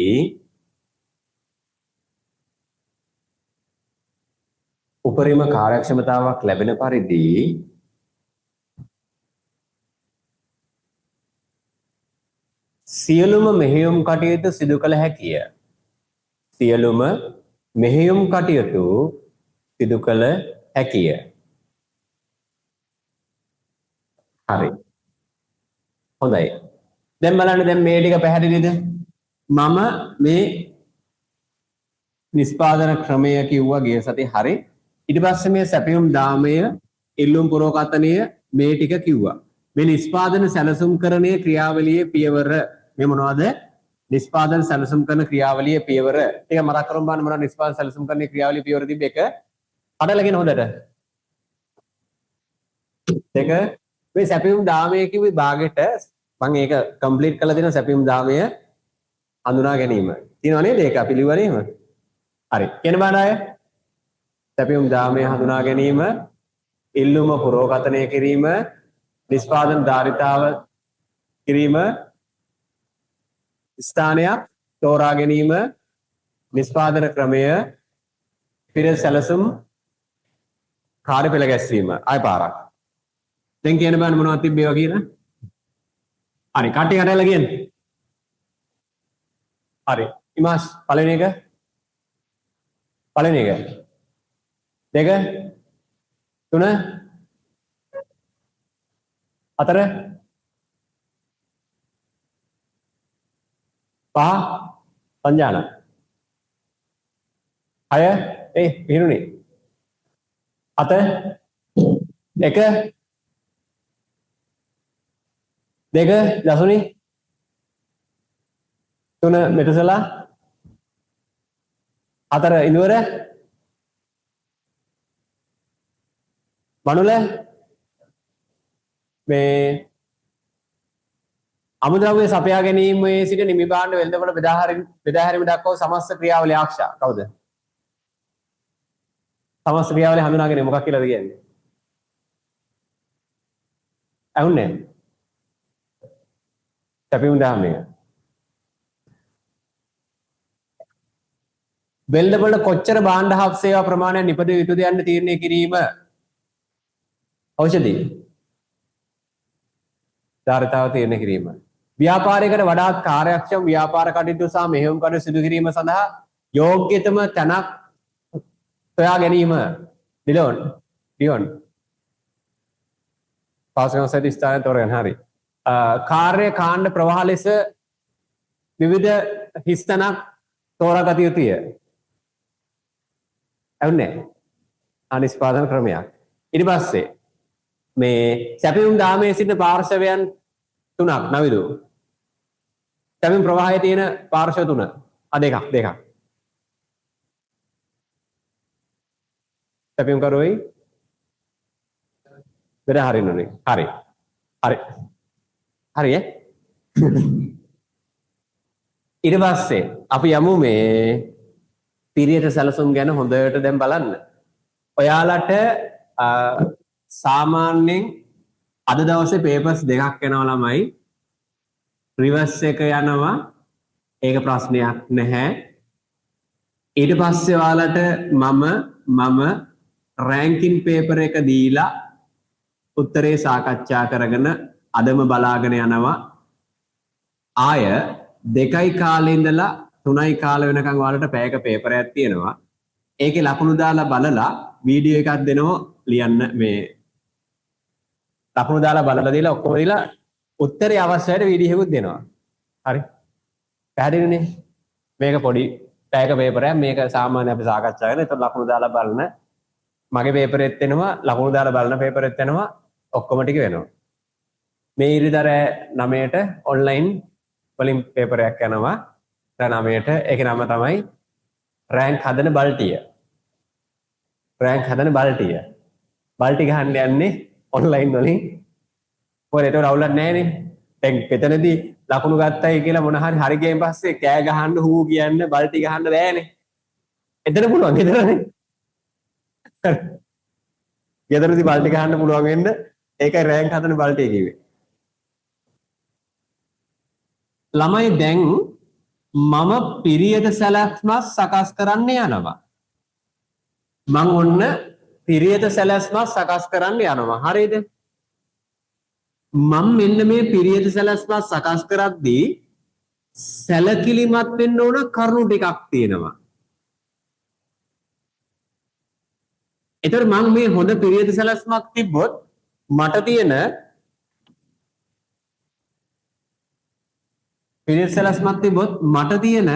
උපරිම කාර්යක්ෂමතාවක් ලැබෙන පරිදි සියලුම මෙහෙයුම් කටයුතු සිදු කළ හැකිය. සියලුම මෙහෙයුම් කටයුතු සිදු කළ හැකිය. හරි. හොඳයි. දැන් බලන්න දැන් මේ ටික පැහැදිලිද? මම මේ නිෂ්පාදන ක්‍රමය කිව්වා ගිය සතියේ හරි. ඊට පස්සේ මේ සැපයුම් දාමය, ඉල්ලුම් පුරෝකථනය මේ ටික කිව්වා. මේ නිෂ්පාදන සැලසුම්කරණයේ ක්‍රියාවලියේ පියවර මේ මොනවද? නිෂ්පාදන සැලසුම් කරන ක්‍රියාවලියේ පියවර ටික මතක් කරමු බලන්න මොනවද නිෂ්පාදන සැලසුම් කරන ක්‍රියාවලියේ පියවර තිබ්බ එක. කඩලාගෙන හොඳට. දෙක මේ සැපයුම් දාමය කිව්වේ භාගෙට මම ඒක කම්ප්ලීට් කරලා දෙනවා සැපයුම් දාමය හඳුනා ගැනීම. තියෙනව නේද ඒක අපි ලිව්වා නේද? හරි. කියන බලන්න අය. සැපයුම් දාමය හඳුනා ගැනීම, ඉල්ලුම පුරෝකථනය කිරීම, නිෂ්පාදන ධාරිතාව කිරීම, ස්ථානයක් තෝරා ගැනීම, නිෂ්පාදන ක්‍රමය, පෙර සැලසුම් කාර්ය පෙළ ගැස්වීම. ආය පාරක්. දැන් කියන්න බලන්න මොනවද තිබ්බේ ඒවා කියලා. හරි කට්ටිය කටයලා කියන්න. හරි. ඉමාස් පළවෙනි එක. පළවෙනි එක. දෙක තුන හතර පහ සංජාන හය ඒ පිරුණේ හත එක දෙක දසුනි තුන මෙතුසලා හතර ඉඳුවර මනුල මේ අමුද්‍රව්‍ය සපයා ගැනීමේ සිට නිමි භාණ්ඩ වෙළඳපොළ බෙදා හැරීම දක්වා සමස්ත ක්‍රියාවලිය ආක්ෂා කවුද? සමස්ත ක්‍රියාවලිය හඳුනාගෙන මොකක් කියලාද කියන්නේ? ඇහුන්නේ නැහැ. සැපයුම් දාමය. වෙළඳපොළට කොච්චර භාණ්ඩ හා සේවා ප්‍රමාණයක් නිපදවිය යුතුද යන්න තීරණය කිරීම. ඖෂධي ධාරිතාව තීරණය කිරීම. ව්‍යාපාරයකට වඩාත් කාර්යක්ෂම ව්‍යාපාර කටයුතු සහ මෙහෙයුම් කටයුතු සිදු කිරීම සඳහා යෝග්‍යතම තැනක් සොයා ගැනීම. ඩිලෝන් ඩියොන් පාසකම සහිත ස්ථානය තෝරගන්න. හරි. කාර්ය කාණ්ඩ ප්‍රවාහ ලෙස විවිධ හිස්තැනක් තෝරාගත යුතුය. ඇහුන්නේ නැහැ. අනිෂ්පාදන ක්‍රමයක්. ඊට පස්සේ මේ සැපයුම් දාමයේ සිටින පාර්ශවයන් තුනක් නවිදු. සැපයුම් ප්‍රවාහයේ තියෙන පාර්ශ්ව තුන. ආ දෙකක් දෙකක්. සැපයුම් කරුවයි බෙද හරින්න ඕනේ. හරි. හරි. හරි ඈ. ඊට පස්සේ අපි යමු මේ පිරියට සැලසුම් ගැන හොඳට දැන් බලන්න. ඔයාලට සාමාන්‍යයෙන් අද දවසේ පේපර්ස් දෙකක් එනවා ළමයි. රිවර්ස් එක යනවා. ඒක ප්‍රශ්නයක් නැහැ. ඊට පස්සේ ඔයාලට මම රෑන්කින් පේපර් එක දීලා උත්තරේ සාකච්ඡා කරගෙන අදම බලාගෙන යනවා. ආය 2යි කාලේ ඉඳලා 3යි කාල වෙනකන් ඔයාලට පැයක පේපර් එකක් තියෙනවා. ඒකේ ලකුණු දාලා බලලා වීඩියෝ එකක් දෙනවා ලියන්න. මේ ලකුණු දාලා බලලා දීලා ඔක්කොම දීලා උත්තරේ අවශ්‍ය අයට වීඩියෝ එකකුත් දෙනවා. හරි. පැහැදිලිනේ? මේක පොඩි පැයක පේපර් එකක්. මේක සාමාන්‍ය අපි සාකච්ඡා කරන. ඒතකොට ලකුණු දාලා බලන මගේ පේපරෙත් එනවා, ලකුණු දාලා බලන පේපරෙත් එනවා, ඔක්කොම ටික වෙනවා. මේ ඉරිදා රෑ 9ට ඔන්ලයින් වලින් පේපර් එකක් යනවා. රෑ 9ට. ඒකේ නම තමයි රෑන්ක් හදන බල්ටිය. රෑන්ක් හදන බල්ටිය. බල්ටි ගහන්න යන්නේ ඔන්ලයින් වලින්. මොකද ඒතකොට අවුලක් නැහැනේ. දැන් එතනදී ලකුණු ගත්තයි කියලා මොන හරි හරි ගියන් පස්සේ කෑ ගහන්න හූ කියන්න බල්ටි ගහන්න බෑනේ. එතන පුළුවන් ගෙදරනේ. ගෙදරදී බල්ටි ගහන්න පුළුවන් වෙන්න ඒකයි රෑන්ක් හදන බල්ටිය කිව්වේ. ළමයි දැන් මම පිරියද සැලැස්මක් සකස් කරන්න යනවා. මං ඔන්න පිරියද සැලැස්මක් සකස් කරන්න යනවා. හරිද? මං මෙන්න මේ පිරියද සැලැස්මක් සකස් කරද්දී සැලකිලිමත් වෙන්න ඕන කරුණු ටිකක් තියෙනවා. ඒතර මං මේ හොඳ පිරියත සැලැස්මක් තිබ්බොත් මට තියෙන පිරියත සැලැස්මක් තිබ්බොත් මට තියෙන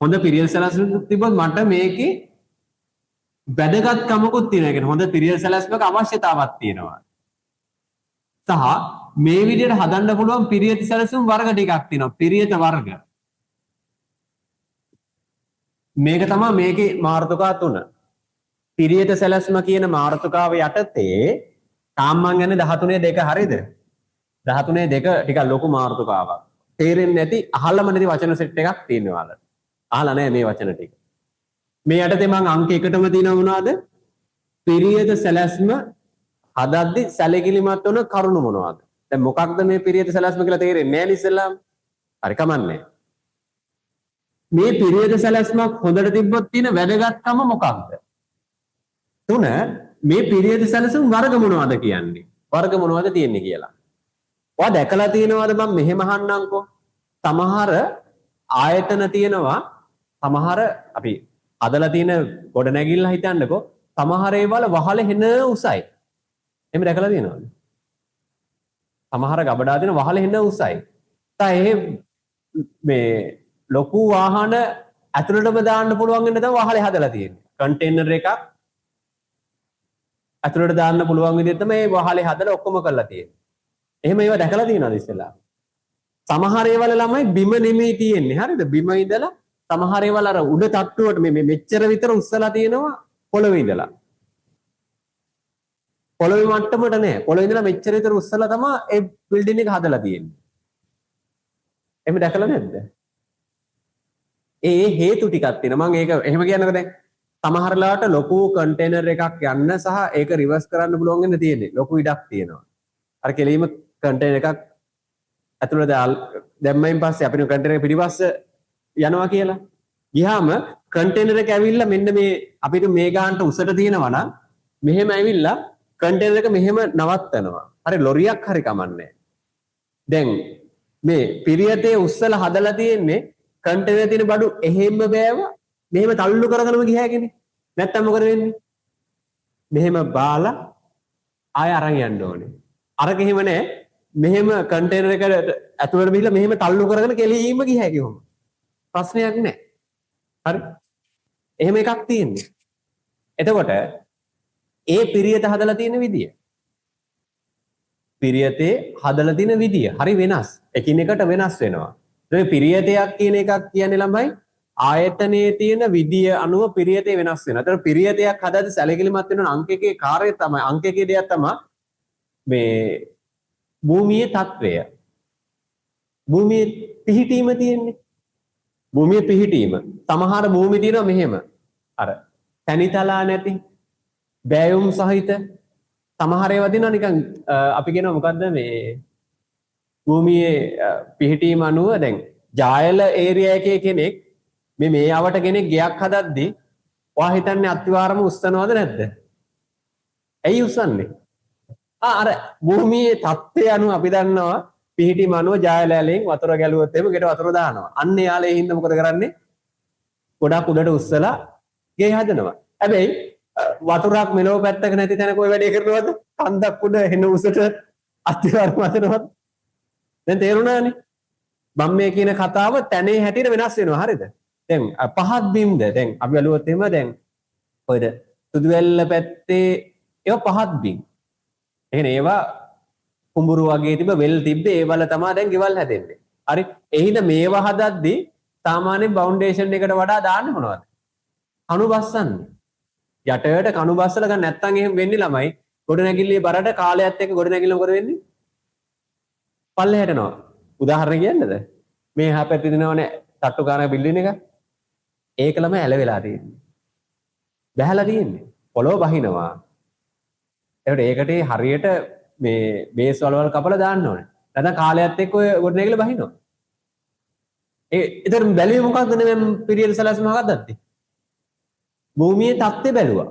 හොඳ පිරියත සැලැස්මක් තිබ්බොත් මට මේකේ වැදගත්කමකුත් තියෙනවා. ඒ කියන්නේ හොඳ පිරියත සැලැස්මක අවශ්‍යතාවක් තියෙනවා. සහ මේ විදිහට හදන්න පුළුවන් පිරියත සැලසුම් වර්ග ටිකක් තියෙනවා. පිරියත වර්ග. මේක තමයි මේකේ මාතෘකා තුන. පිරියත සැලැස්ම කියන මාතෘකාව යටතේ තාම මං යන්නේ 13 2 හරියද? 13 2 ටිකක් ලොකු මාතෘකාවක්. තේරෙන්නේ නැති අහලම නැති වචන සෙට් එකක් තියෙනවා ඔයාලට. අහලා නැහැ මේ වචන ටික. මේ යටතේ මං අංක එකටම තියෙනවා මොනවද? පිරියත සැලැස්ම හදද්දි සැලකිලිමත් වන කරුණු මොනවද? දැන් මොකක්ද මේ පිරියත සැලැස්ම කියලා තේරෙන්නේ නැහැ නේ ඉස්සෙල්ලාම. හරි කමන්නේ. මේ පිරියත සැලැස්මක් හොඳට තිබ්බොත් තියෙන වැදගත්කම මොකක්ද? තුන, මේ පිරියත සැලසුම් වර්ග මොනවද කියන්නේ? වර්ග මොනවද තියෙන්නේ කියලා. ඔයා දැකලා තියෙනවද මම මෙහෙම අහන්නම්කෝ. සමහර ආයතන තියෙනවා, සමහර අපි හදලා තියෙන ගොඩනැගිල්ල හිතන්නකෝ, සමහර ඒවල වහල හෙන උසයි. එහෙම දැකලා තියෙනවද? සමහර ගබඩා තියෙන වහල හෙන උසයි. තා එහෙ මේ ලොකු වාහන ඇතුළටම දාන්න පුළුවන් වෙන තමයි වහලේ හදලා තියෙන්නේ. කන්ටේනර් එකක් ඇතුළට දාන්න පුළුවන් විදිහට තමයි මේ වහලේ හදලා ඔක්කොම කරලා තියෙන්නේ. එහෙම ඒවා දැකලා තියෙනවද ඉස්සෙල්ලා? සමහර ඒවල ළමයි බිම නෙමෙයි තියෙන්නේ. හරිද? බිම ඉඳලා සමහර ඒවල අර උඩ තට්ටුවට මේ මෙච්චර විතර උස්සලා තියෙනවා පොළවේ ඉඳලා. පොළවේ මට්ටමට නෑ. පොළවේ ඉඳලා මෙච්චර විතර උස්සලා තමයි ඒ බිල්ඩින් එක හදලා තියෙන්නේ. එහෙම දැකලා නැද්ද? ඒ හේතු ටිකක් තියෙනවා. මම ඒක එහෙම කියන්නකෝ දැන්. සමහර ලාවට ලොකු කන්ටේනර් එකක් යන්න සහ ඒක රිවර්ස් කරන්න පුළුවන් වෙන්න තියෙන්නේ. ලොකු ඉඩක් තියෙනවා. අර කෙලීම කන්ටේනර් එකක් ඇතුළට දැම්මයින් පස්සේ අපිට කන්ටේනර් එක පිටිපස්ස යනවා කියලා. ගියාම කන්ටේනර් එක ඇවිල්ලා මෙන්න මේ අපිට මේ ගානට උසට තියෙනවා නම් මෙහෙම ඇවිල්ලා කන්ටේනර් එක මෙහෙම නවත්තනවා. හරි ලොරියක් හරි කමන්නේ. දැන් මේ පිරියතේ උස්සලා හදලා තියෙන්නේ කන්ටේනර් තියෙන බඩු එහෙම්ම බෑව මෙහෙම තල්ලු කරගෙනම ගියාගෙන. නැත්තම් මොකද වෙන්නේ? මෙහෙම බාලා ආය අරන් යන්න ඕනේ. අරක එහෙම නෑ. මෙහෙම කන්ටේනර් එක ඇතුළට ගිහලා මෙහෙම තල්ලු කරගෙන කෙලීම ගියා කිව්වම ප්‍රශ්නයක් නෑ. හරි? එහෙම එකක් තියෙන්නේ. එතකොට ඒ පිරියත හදලා තියෙන විදිය. පිරියතේ හදලා තියෙන විදිය හරි වෙනස්. එකිනෙකට වෙනස් වෙනවා. ඒ පිරියතයක් කියන එකක් කියන්නේ ළමයි ආයතනයේ තියෙන විදිය අනුව පිරියතේ වෙනස් වෙනවා. ඒතර පිරියතයක් හදද්දි සැලකිලිමත් වෙන අංක එකේ කාර්යය තමයි අංක එකේ දෙයක් තමයි මේ භූමියේ තත්වය. භූමියේ පිහිටීම තියෙන්නේ. භූමියේ පිහිටීම. සමහර භූමි තියෙනවා මෙහෙම. අර තනිතලා නැති බෑයුම් සහිත සමහර ඒවා තියෙනවා නිකන් අපි කියනවා මොකද්ද මේ භූමියේ පිහිටීම අනුව දැන් ජායල ඒරියා එකේ කෙනෙක් මේ මේ අවට කෙනෙක් ගෙයක් හදද්දි ඔයා හිතන්නේ අත්විවරම උස්සනවද නැද්ද? ඇයි උස්සන්නේ? අර භූමියේ තත්ත්වය අනුව අපි දන්නවා පිහිටීම අනුව ජායල ඇලෙන් වතුර ගැලුවොත් එහෙම ගෙට වතුර දානවා. අන්න එයාලා ඒ හින්දා මොකද කරන්නේ? ගොඩක් උඩට උස්සලා ගේ හදනවා. හැබැයි වතුරක් මෙලෝ පැත්තක නැති තැනක ඔය වැඩේ කරනවද? කන්දක් උඩ එන උසට අත්විවරම හදනවද? දැන් තේරුණානේ? මම මේ කියන කතාව තැනේ හැටියට වෙනස් වෙනවා. හරිද? දැන් පහත් බිම්ද දැන් අපි බැලුවොත් එහෙම දැන් කොහෙද සුදුවැල්ල පැත්තේ ඒවා පහත් බිම්. ඒ කියන්නේ ඒවා කුඹුරු වගේ තිබ්බ වෙල් තිබ්බේ ඒ වල තමයි දැන් ගෙවල් හැදෙන්නේ. හරි. ඒ හින්දා මේවා හදද්දි සාමාන්‍යයෙන් ෆවුන්ඩේෂන් එකට වඩා දාන්නේ මොනවද? කණු බස්සන්නේ. යටට කණු බස්සලා ගන්න නැත්තම් එහෙම වෙන්නේ ළමයි ගොඩනැගිල්ලේ බරට කාලයත් එක්ක ගොඩනැගිල්ල මොකද වෙන්නේ? පල්ලෙහාට යනවා. උදාහරණ කියන්නද? මේ එහා පැත්තේ දෙනවනේ තට්ටු ගානක බිල්ඩින් එක. ඒක ළමයි ඇල වෙලා තියෙන්නේ. බැහැලා තියෙන්නේ. පොළොව බහිනවා. ඒකට ඒකට හරියට මේ බේස් වලවල් කපලා දාන්න ඕනේ. නැත්නම් කාලයත් එක්ක ඔය ගොඩනැගිල්ල බහිනවා. ඒ ඒතර බැලුවේ මොකක්ද නේ මම පිරියල් සැලැස්ම හදද්දි? භූමියේ තත්ත්වය බැලුවා.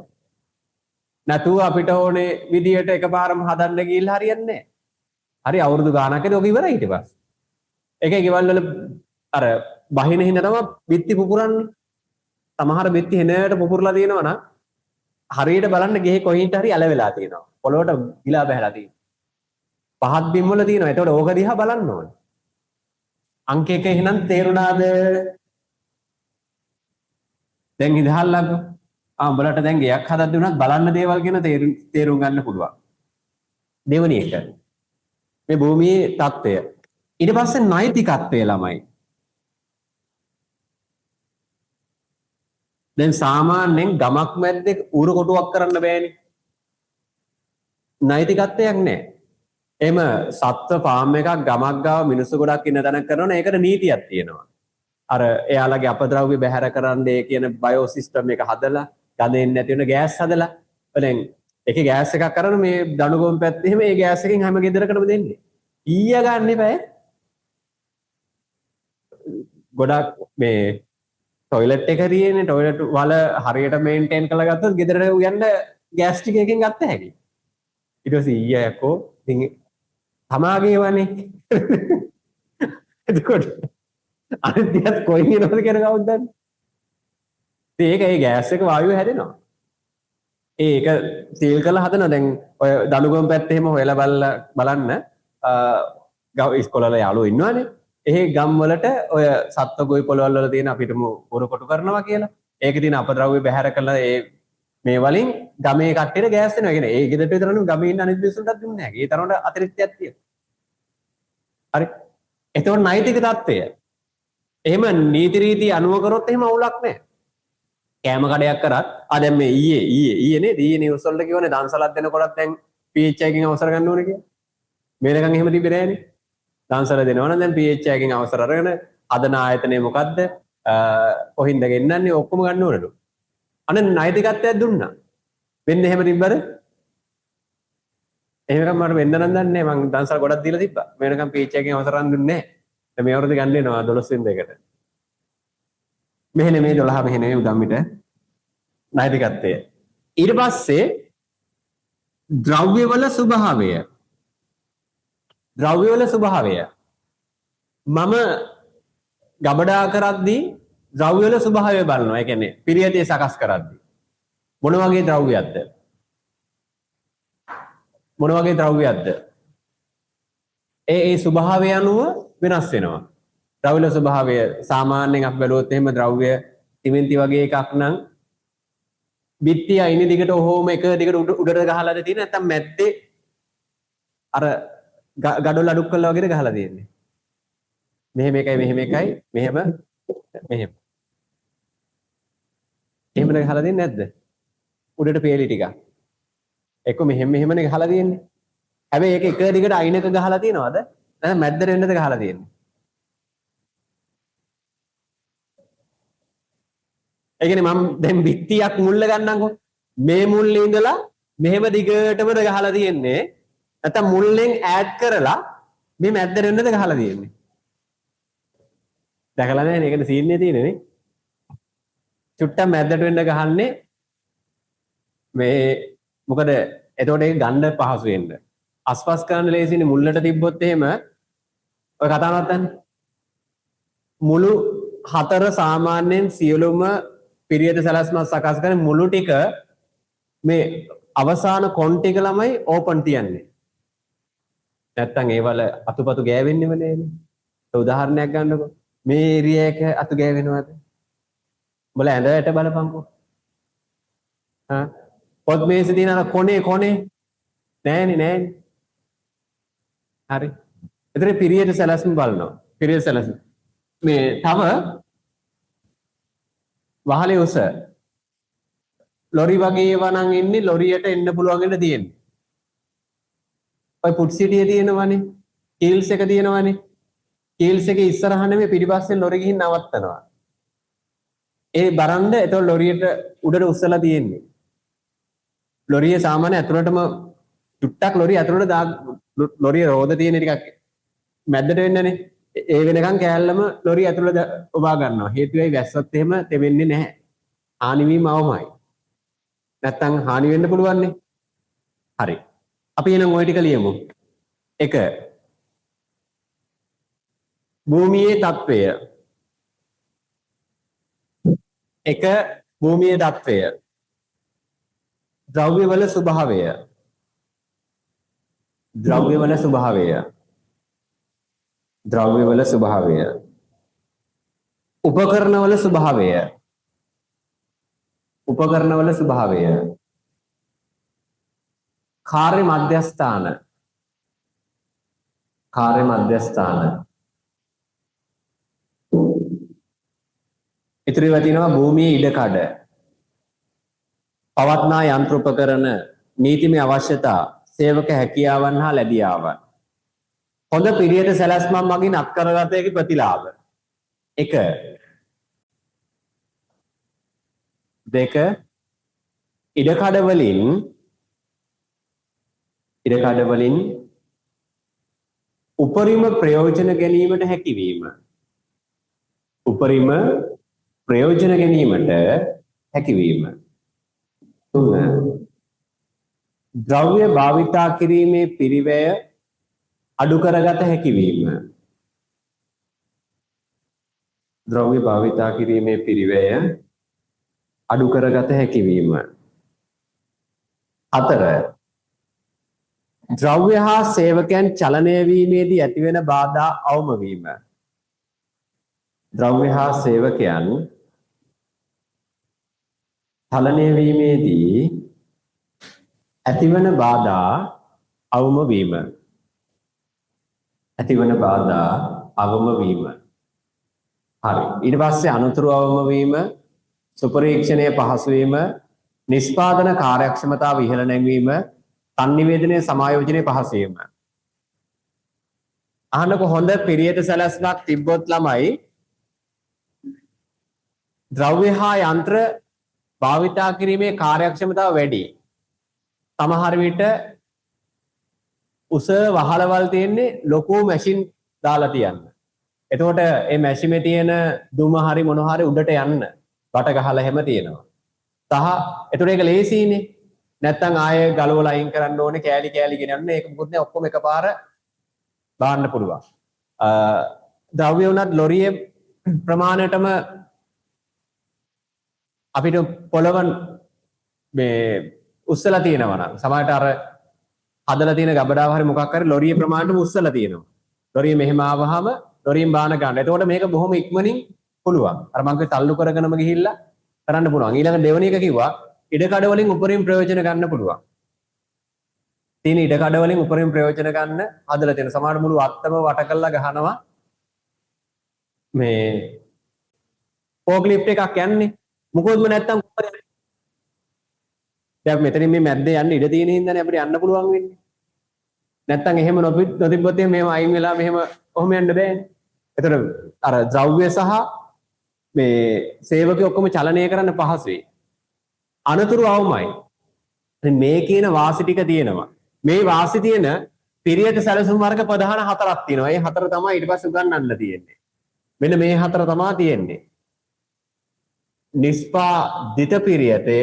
නැතුව අපිට ඕනේ විදියට එකපාරම හදන්න ගිහිල්ලා හරියන්නේ නැහැ. හරි අවුරුදු ගාණක් ඇති ඔක ඉවරයි ඊට පස්සේ. ඒකේ ගෙවල් වල අර බහින හින්දා තමයි බිත්ති පුපුරන්නේ. සමහර බිත්ති හෙනයට පුපුරලා තියෙනවා නම් හරියට බලන්න ගෙහි කොහින්ට හරි ඇල වෙලා තියෙනවා. පොළොවට ගිලා බහැලා තියෙනවා. පහත් බිම් වල තියෙනවා. එතකොට ඕක දිහා බලන්න ඕනේ. අංක 1 එහෙනම් තේරුණාද? දැන් ඉඳහල්ලකෝ. ආ උඹලට දැන් ගෙයක් හදද්දී උනත් බලන්න දේවල් ගැන තේරුම් ගන්න පුළුවන්. දෙවෙනි එක. මේ භූමියේ තත්ත්වය. ඊට පස්සේ නෛතිකත්වය ළමයි. දැන් සාමාන්‍යයෙන් ගමක් මැද්දේ ඌරු කොටුවක් කරන්න බෑනේ. නෛතිකත්වයක් නෑ. එහෙම සත්ව ෆාම් එකක් ගමක් ගාව මිනිස්සු ගොඩක් ඉන්න තැනක් කරනවනේ ඒකට නීතියක් තියෙනවා. අර එයාලගේ අපද්‍රව්‍ය බැහැර කරන්න ඒ කියන බයෝ සිස්ටම් එක හදලා ගඳ එන්නේ නැති වෙන ගෑස් හදලා. ඔය දැන් ඒකේ ගෑස් එකක් කරන මේ දණුගොම් පැත්තේ එහෙම ඒ ගෑස් එකෙන් හැම ගෙදරකටම දෙන්නේ. ඊය ගන්න එපා. ගොඩක් මේ ටොයිලට් එක තියෙන්නේ ටොයිලට් වල හරියට මේන්ටේන් කරලා ගත්තොත් ගෙදරට උයන්න ගෑස් ටික එකෙන් ගත්ත හැකි. ඊට පස්සේ ඊය යකෝ ඉතින් තමාගේ වනේ. එතකොට අනිත් දිහත් කොයින් එනවද කියලා කවුද දන්නේ? ඉතින් ඒක ඒ ගෑස් එක වායුව හැදෙනවා. ඒක සීල් කරලා හදනවා. දැන් ඔය දනුගම පැත්තේ එහෙම හොයලා බලන්න ඉස්කෝලවල යාළුවෝ ඉන්නවනේ. එහෙ ගම් වලට ඔය සත්ව ගොවි පොළවල් වල තියෙන අපිටම උර කොටු කරනවා කියලා. ඒකේ තියෙන අපද්‍රව්‍ය බැහැර කරලා ඒ මේ වලින් ගමේ කට්ටියට ගෑස් දෙනවා. ඒ කියන්නේ ඒ ගෙදරට විතර නෙවෙයි ගමේ ඉන්න අනිත් මිනිස්සුන්ටත් දුන්නේ නැහැ. ඒ තරමට අතිරික්තයක් තියෙනවා. හරි. එතකොට නෛතික තත්ත්වය. එහෙම නීති රීති අනුව කරොත් එහෙම අවුලක් නැහැ. කෑම කඩයක් කරත් ආ දැන් මේ ඊයේ ඊයේ ඊයේ නේද ඊයේ නිවුස් වලට කියවනේ දන්සලක් දෙනකොටත් දැන් PH එකකින් අවසර ගන්න ඕනේ කියලා. මේ වෙනකන් එහෙම තිබ්බේ නෑනේ. දන්සල දෙනවා නම් දැන් PH එකකින් අවසර අරගෙන හදන ආයතනය මොකද්ද කොහින්ද ගෙන්නන්නේ ඔක්කොම ගන්න ඕනලු. අනේ නෛතිකත්වයක් දුන්නා. වෙන්නේ එහෙම තිබ්බද? එහෙම එකක් මට වෙන්න නම් දන්නේ නෑ. මං දන්සල ගොඩක් දීලා තිබ්බා. මේ වෙනකන් PH එකකින් අවසර අරන් දුන්නේ නෑ. දැන් මේ අවුරුද්ද ගන්න වෙනවා 12 වෙනිදා එකට. මෙහෙ නෙමෙයි 12 මෙහෙ නෙමෙයි උදම්මිට නෛතිකත්වය. ඊට පස්සේ ද්‍රව්‍යවල ස්වභාවය. ද්‍රව්‍යවල ස්වභාවය. මම ගබඩා කරද්දී ද්‍රව්‍යවල ස්වභාවය බලනවා. ඒ කියන්නේ පිරියතේ සකස් කරද්දී මොන වගේ ද්‍රව්‍යයක්ද? මොන වගේ ද්‍රව්‍යයක්ද? ඒ ඒ ස්වභාවය අනුව වෙනස් වෙනවා. ද්‍රව්‍ය ස්වභාවය සාමාන්‍යයෙන් අපි බැලුවොත් එහෙම ද්‍රව්‍ය සිමෙන්ති වගේ එකක් නම් බිත්තිය අයින දිගට ඔහොම එක දිගට උඩට ගහලාද තියෙන්නේ නැත්නම් මැද්දේ අර ගඩොල් අඩුක් කරලා වගේද ගහලා තියෙන්නේ? මෙහෙම එකයි මෙහෙම එකයි මෙහෙම මෙහෙම. එහෙමද ගහලා දෙන්නේ නැද්ද? උඩට පේලි ටිකක්. එක්ක මෙහෙම මෙහෙමනේ ගහලා තියෙන්නේ. හැබැයි ඒක එක දිගට අයිනක ගහලා තියෙනවද? නැත්නම් මැද්දට වෙන්නද ගහලා තියෙන්නේ? ඒ කියන්නේ මම දැන් බිත්තියක් මුල්ල ගන්නම්කෝ. මේ මුල්ලේ ඉඳලා මෙහෙම දිගටමද ගහලා තියෙන්නේ? නැත්නම් මුල්ලෙන් ඈඩ් කරලා මේ මැද්දට වෙන්නද ගහලා තියෙන්නේ? දැකලා නැහැ නේ. ඒකනේ සීන් එකේ තියෙන්නේ නේ. චුට්ටක් මැද්දට වෙන්න ගහන්නේ මේ මොකද එතකොට ඒක ගන්න පහසු වෙන්න. අස්පස් කරන්න ලේසිනේ මුල්ලට තිබ්බොත් එහෙම ඔය කතාව නවත්තන්න. මුළු හතර සාමාන්‍යයෙන් සියලුම පිරියත සැලැස්මක් සකස් කරන මුළු ටික මේ අවසාන කොන් ටික ළමයි ඕපන් තියන්නේ. නැත්තම් ඒ වල අතුපතු ගෑවෙන්නේම නෑනේ. ඒ උදාහරණයක් ගන්නකො. මේ ඒරියා එක අතු ගෑවෙනවද? උඹලා ඇඳ ඇට බලපන්කෝ. හා පොත් මේසේ තියෙන අර කොනේ කොනේ නෑනේ නෑනේ. හරි. එතන පිරියත සැලැස්ම බලනවා. පිරියත සැලැස්ම. මේ තව වහලේ උස ලොරි වගේ ඒවා නම් ඉන්නේ ලොරියට එන්න පුළුවන් වෙන්න තියෙන්නේ. ඔය පුට්සිටිය තියෙනවනේ. කීල්ස් එක තියෙනවනේ. කීල්ස් එකේ ඉස්සරහ නෙමෙයි පිටිපස්සෙන් ලොරි ගිහින් නවත්තනවා. ඒ බරන්ඩ එතකොට ලොරියට උඩට උස්සලා තියෙන්නේ. ලොරිය සාමාන්‍ය ඇතුළටම චුට්ටක් ලොරිය ඇතුළට දා ලොරිය රෝද තියෙන ටිකක් මැද්දට වෙන්නනේ. ඒ වෙනකන් කෑල්ලම ලොරිය ඇතුළට ඔබා ගන්නවා. හේතුවයි වැස්සත් එහෙම තෙමෙන්නේ නැහැ. හානි වීම අවමයි. නැත්තම් හානි වෙන්න පුළුවන් නේ. හරි. අපි එහෙනම් ওই ටික ලියමු. 1. භූමියේ තත්වය. එක භූමියේ තත්වය. ද්‍රව්‍යවල ස්වභාවය. ද්‍රව්‍යවල ස්වභාවය. ද්‍රව්‍යවල ස්වභාවය. උපකරණවල ස්වභාවය. උපකරණවල ස්වභාවය. කාර්ය මධ්‍යස්ථාන. කාර්ය මධ්‍යස්ථාන. ඉතුරු ඒවා තියෙනවා භූමියේ ඉඩකඩ, පවත්නා යන්ත්‍රෝපකරණ, නීතිමය අවශ්‍යතා, සේවක හැකියාවන් හා ලැබියාවන්. හොඳ පිළියෙත සැලැස්මක් මගින් අත් කරගත හැකි ප්‍රතිලාභ. 1 2 ඉඩකඩ වලින් උපරිම ප්‍රයෝජන ගැනීමට හැකියවීම. උපරිම ප්‍රයෝජන ගැනීමට හැකියවීම. 3 ද්‍රව්‍ය භාවිතා කිරීමේ පිරිවැය අඩු කරගත හැකියවීම. ද්‍රව්‍ය භාවිතා කිරීමේ පිරිවැය අඩු කරගත හැකියවීම. 4 ද්‍රව්‍ය හා සේවකයන් චලනය වීමේදී ඇතිවෙන බාධා අවම වීම. ද්‍රව්‍ය හා සේවකයන් චලනය වීමේදී ඇතිවන බාධා අවම වීම. ඇතිවන බාධා අවම වීම. හරි. ඊට පස්සේ අනතුරු අවම වීම, සුපරීක්ෂණය පහසු වීම, නිෂ්පාදන කාර්යක්ෂමතාව ඉහළ නැංවීම, සංනිවේදනයේ සමායෝජනයේ පහසු වීම. අහන්නකො, හොඳ පිළියෙත සැලැස්මක් තිබ්බොත් ළමයි ද්‍රව්‍ය හා යන්ත්‍ර භාවිතා කිරීමේ කාර්යක්ෂමතාව වැඩි. සමහර විට උස වහලවල් තියෙන්නේ ලොකු මැෂින් දාලා තියන්න. එතකොට මේ මැෂිමේ තියෙන දුම හරි මොන හරි උඩට යන්න බට ගහලා හැම තියෙනවා. සහ එතකොට ඒක ලේසියිනේ. නැත්තම් ආයෙ ගලවලා අයින් කරන්න ඕනේ, කෑලි කෑලි ගෙන යන්න. ඒක මොකුත් නෑ, ඔක්කොම එකපාර බාන්න පුළුවන්. ද්‍රව්‍ය වුණත් ලොරියේ ප්‍රමාණයටම අපිට පොළව මේ උස්සලා තියෙනවා නම්, සමහරට අර හදලා තියෙන ගබඩාව හරි මොකක් හරි ලොරියේ ප්‍රමාණයටම උස්සලා තියෙනවා. ලොරිය මෙහෙම ආවහම ලොරියෙන් බාන ගන්න. එතකොට මේක බොහොම ඉක්මනින් පුළුවන්. අර මං කිව්වේ තල්ලු කරගෙනම ගිහිල්ලා කරන්න පුළුවන්. ඊළඟ දෙවෙනි එක කිව්වා ඉඩකඩ වලින් උපරිම ප්‍රයෝජන ගන්න පුළුවන්. තියෙන ඉඩකඩ වලින් උපරිම ප්‍රයෝජන ගන්න හදලා තියෙන. සමහර මුළු අත්තම වට කරලා ගහනවා. මේ ෆෝක් ලිෆ්ට් එකක් යන්නේ. මොකෝදම නැත්තම් කොහොමද යන්නේ? දැන් මෙතනින් මේ මැද්දේ යන්න ඉඩ තියෙන හින්දානේ අපිට යන්න පුළුවන් වෙන්නේ. නැත්තම් එහෙම නොතිබ්බොත් එහෙම මෙහෙම අයින් වෙලා මෙහෙම කොහොම යන්න බෑනේ. එතකොට අර ද්‍රව්‍ය සහ මේ සේවකයෝ ඔක්කොම චලනය කරන්න පහසුයි. අනතුරු අවමයි. ඉතින් මේ කියන වාසි ටික තියෙනවා. මේ වාසි තියෙන පිරියත සැලසුම් වර්ග ප්‍රධාන හතරක් තියෙනවා. ඒ හතර තමයි ඊට පස්සේ උගන්වන්න තියෙන්නේ. මෙන්න මේ හතර තමයි තියෙන්නේ. නිෂ්පාදිත පිරියතය,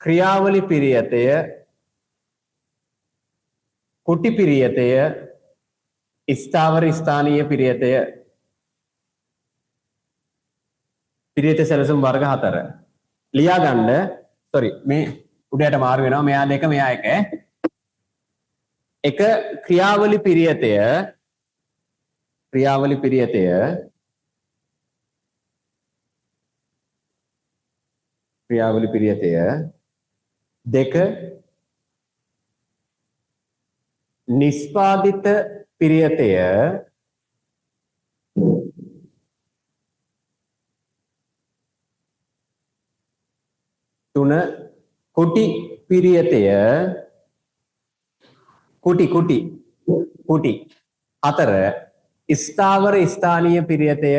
ක්‍රියාවලි පිරියතය, කුටි පිරියතය, ස්ථාවර ස්ථානීය පිරියතය. පිරියත සැලසුම් වර්ග හතර. ලියා ගන්න. සෝරි, මේ උඩයට මාරු වෙනවා. මෙයා දෙක මෙයා එක. එක ක්‍රියාවලි පිරියතය, ක්‍රියාවලි පිරියතය, ක්‍රියාවලි පිරියතය. දෙක නිෂ්පාදිත පිරියතය, තුන කුටි පිරියතය, කුටි කුටි කුටි. හතර ස්ථාවර ස්ථානීය පිරියතය,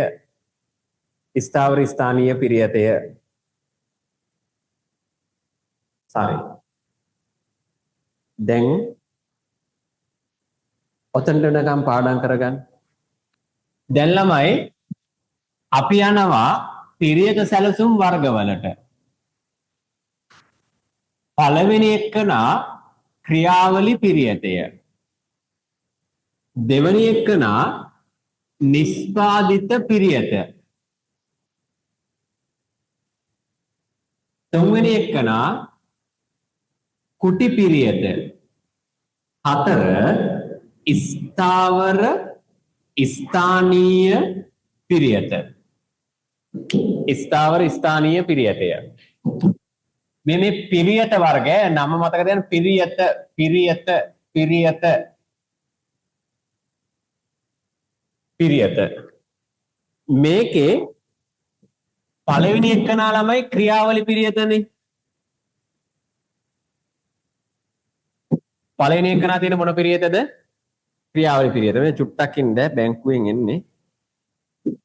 ස්ථාවර ස්ථානීය පිරියතය. සරි. දැන් ඔතනට වෙනකම් පාඩම් කරගන්න. දැන් ළමයි අපි යනවා පිරියත සැලසුම් වර්ගවලට. පළවෙනි එකනා ක්‍රියාවලි පිරියතය. දෙවෙනි එකනා නිෂ්පාදිත පිරියත. තුන්වෙනි එකනා කුටි පිරියත. හතර ස්ථාවර ස්ථානීය පිරියත. ස්ථාවර ස්ථානීය පිරියතය. මේ මේ පිරියත වර්ගය නම මතක තියාගන්න. පිරියත පිරියත පිරියත පිරියත. මේකේ පළවෙනි එකනා ළමයි ක්‍රියාවලි පිරියතනේ. පළවෙනි එකනා තියෙන මොන පිරියතද? ක්‍රියාවලි පිරියත. මේ චුට්ටක් ඉන්න බැංකුවෙන් එන්නේ.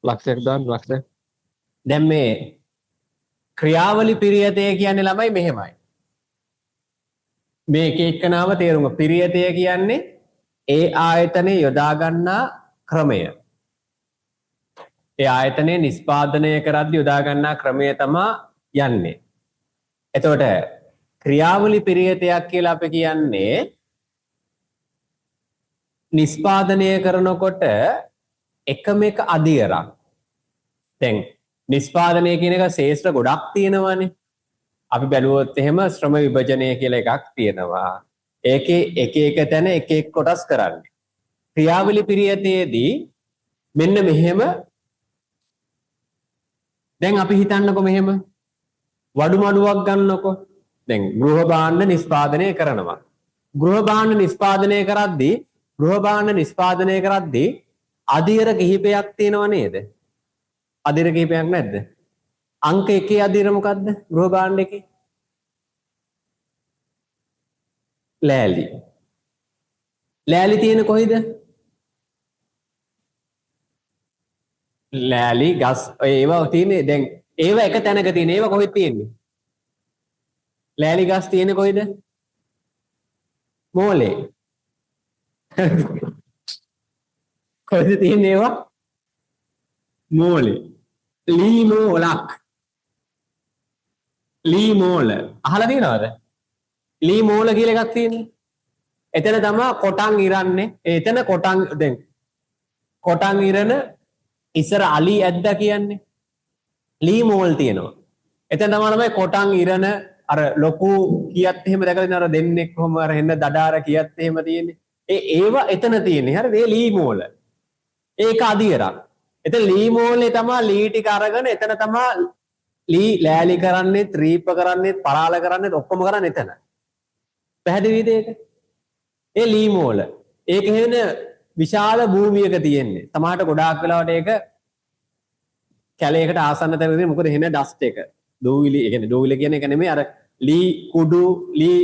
ලක්ෂයක් දාන්න ලක්ෂයක්. දැන් මේ ක්‍රියාවලි පිරියතය කියන්නේ ළමයි මෙහෙමයි. මේ එක එකනාව තේරුම. පිරියතය කියන්නේ ඒ ආයතනයේ යොදා ගන්නා ක්‍රමය. ඒ ආයතනය නිෂ්පාදනය කරද්දී යොදා ගන්නා ක්‍රමය තමා යන්නේ. එතකොට ක්‍රියාවලි පිරියතයක් කියලා අපි කියන්නේ නිෂ්පාදනය කරනකොට එකම එක අදියරක්. දැන් නිෂ්පාදනය කියන එක ශේෂ්ත්‍ර ගොඩක් තියෙනවානේ. අපි බැලුවොත් එහෙම ශ්‍රම විභජනය කියලා එකක් තියෙනවා. ඒකේ එක එක තැන එක එක කොටස් කරන්නේ. ක්‍රියාවලි පිරියතේදී මෙන්න මෙහෙම දැන් අපි හිතන්නකො මෙහෙම වඩු මඩුවක් ගන්නකො. දැන් ගෘහ භාණ්ඩ නිෂ්පාදනය කරනවා. ගෘහ භාණ්ඩ නිෂ්පාදනය කරද්දී ගෘහ භාණ්ඩ නිෂ්පාදනය කරද්දී අදියර කිහිපයක් තියෙනව නේද? අදියර කිහිපයක් නැද්ද? අංක එකේ අදියර මොකද්ද? ගෘහ භාණ්ඩ එකේ ලෑලි. ලෑලි තියෙන කොයිද? ලෑලි ගස් ඔය ඒවා තියෙන්නේ. දැන් ඒවා එක තැනක තියෙන. ඒවා කොහෙද තියෙන්නේ? ලෑලි ගස් තියෙන්නේ කොයිද? මෝලේ. කොහෙද තියෙන්නේ ඒවා? මෝලේ. ලී මෝලක්. ලී මෝල අහලා තියෙනවද? ලී මෝල කියලා එකක් තියෙන්නේ. එතන තමයි කොටන් ඉරන්නේ. එතන කොටන් දැන් කොටන් ඉරන ඉස්සර අලි ඇද්දා කියන්නේ. ලී මෝල් තියෙනවා. එතන තමයි ළමයි කොටන් ඉරන අර ලොකු කියත් එහෙම දැකලා තියෙන අර දෙන්නෙක් කොහොම අර එන්න දඩාර කියත් එහෙම තියෙන්නේ. ඒ ඒවා එතන තියෙන්නේ. හරිද? ඒ ලී මෝල. ඒක අදියරක්. එතන ලී මෝලේ තමයි ලී ටික අරගෙන එතන තමයි ලී ලෑලි කරන්නේත් රීප කරන්නේත් පරාල කරන්නේත් ඔක්කොම කරන්නේ එතන. පැහැදිලිද ඒක? ඒ ලී මෝල. ඒක හේන විශාල භූමියක තියෙන්නේ. සමහරට ගොඩාක් වෙලාවට ඒක කැලයකට ආසන්න තැනක තියෙන. මොකද හෙන ඩස්ට් එක. දූවිලි, ඒ කියන්නේ දූවිලි කියන එක නෙමෙයි අර ලී කුඩු, ලී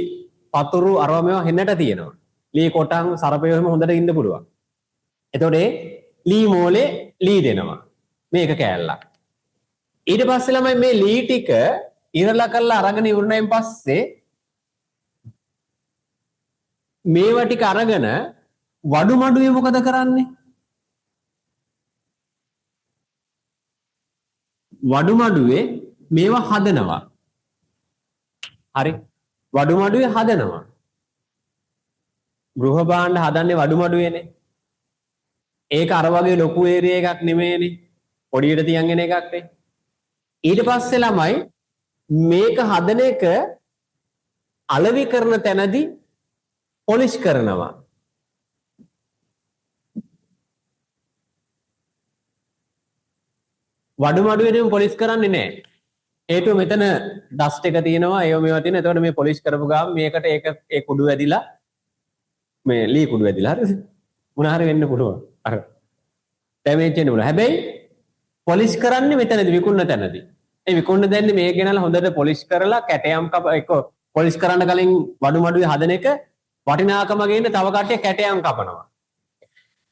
පතුරු අරවා මේවා හෙන්නට තියෙනවා. ලී කොටන් සරපයෝ එහෙම හොඳට ඉන්න පුළුවන්. එතකොට ඒ ලී මෝලේ ලී දෙනවා. මේක කෑල්ලක්. ඊට පස්සේ ළමයි මේ ලී ටික ඉරලා කරලා අරගෙන ඉවරනයින් පස්සේ මේවා ටික අරගෙන වඩු මඩුවේ මොකද කරන්නේ? වඩු මඩුවේ මේවා හදනවා. හරි. වඩු මඩුවේ හදනවා. ගෘහ භාණ්ඩ හදන්නේ වඩු මඩුවේනේ. ඒක අර වගේ ලොකු ඒරියා එකක් නෙමෙයිනේ. පොඩියට තියන් එන එකක් නේ. ඊට පස්සේ ළමයි මේක හදන එක අලෙවි කරන තැනදී පොලිෂ් කරනවා. වඩු මඩුවේදී පොලිෂ් කරන්නේ නැහැ. හේතුව මෙතන ඩස්ට් එක තියෙනවා, ඒව මේවා තියෙනවා. එතකොට මේ පොලිෂ් කරපු ගාම මේකට ඒක ඒ කුඩු ඇදිලා මේ ලී කුඩු ඇදිලා හරිද? මොන හරි වෙන්න පුළුවන්. අර ඩැමේජ් වෙන්න පුළුවන්. හැබැයි පොලිෂ් කරන්නේ මෙතනදී විකුණන තැනදී. ඒ විකුණන තැනදී මේක ගෙනලා හොඳට පොලිෂ් කරලා කැටයම් කප එක්ක පොලිෂ් කරන්න කලින් වඩු මඩුවේ හදන එක වටිනාකම ගේන්න තව කට්ටිය කැටයම් කපනවා.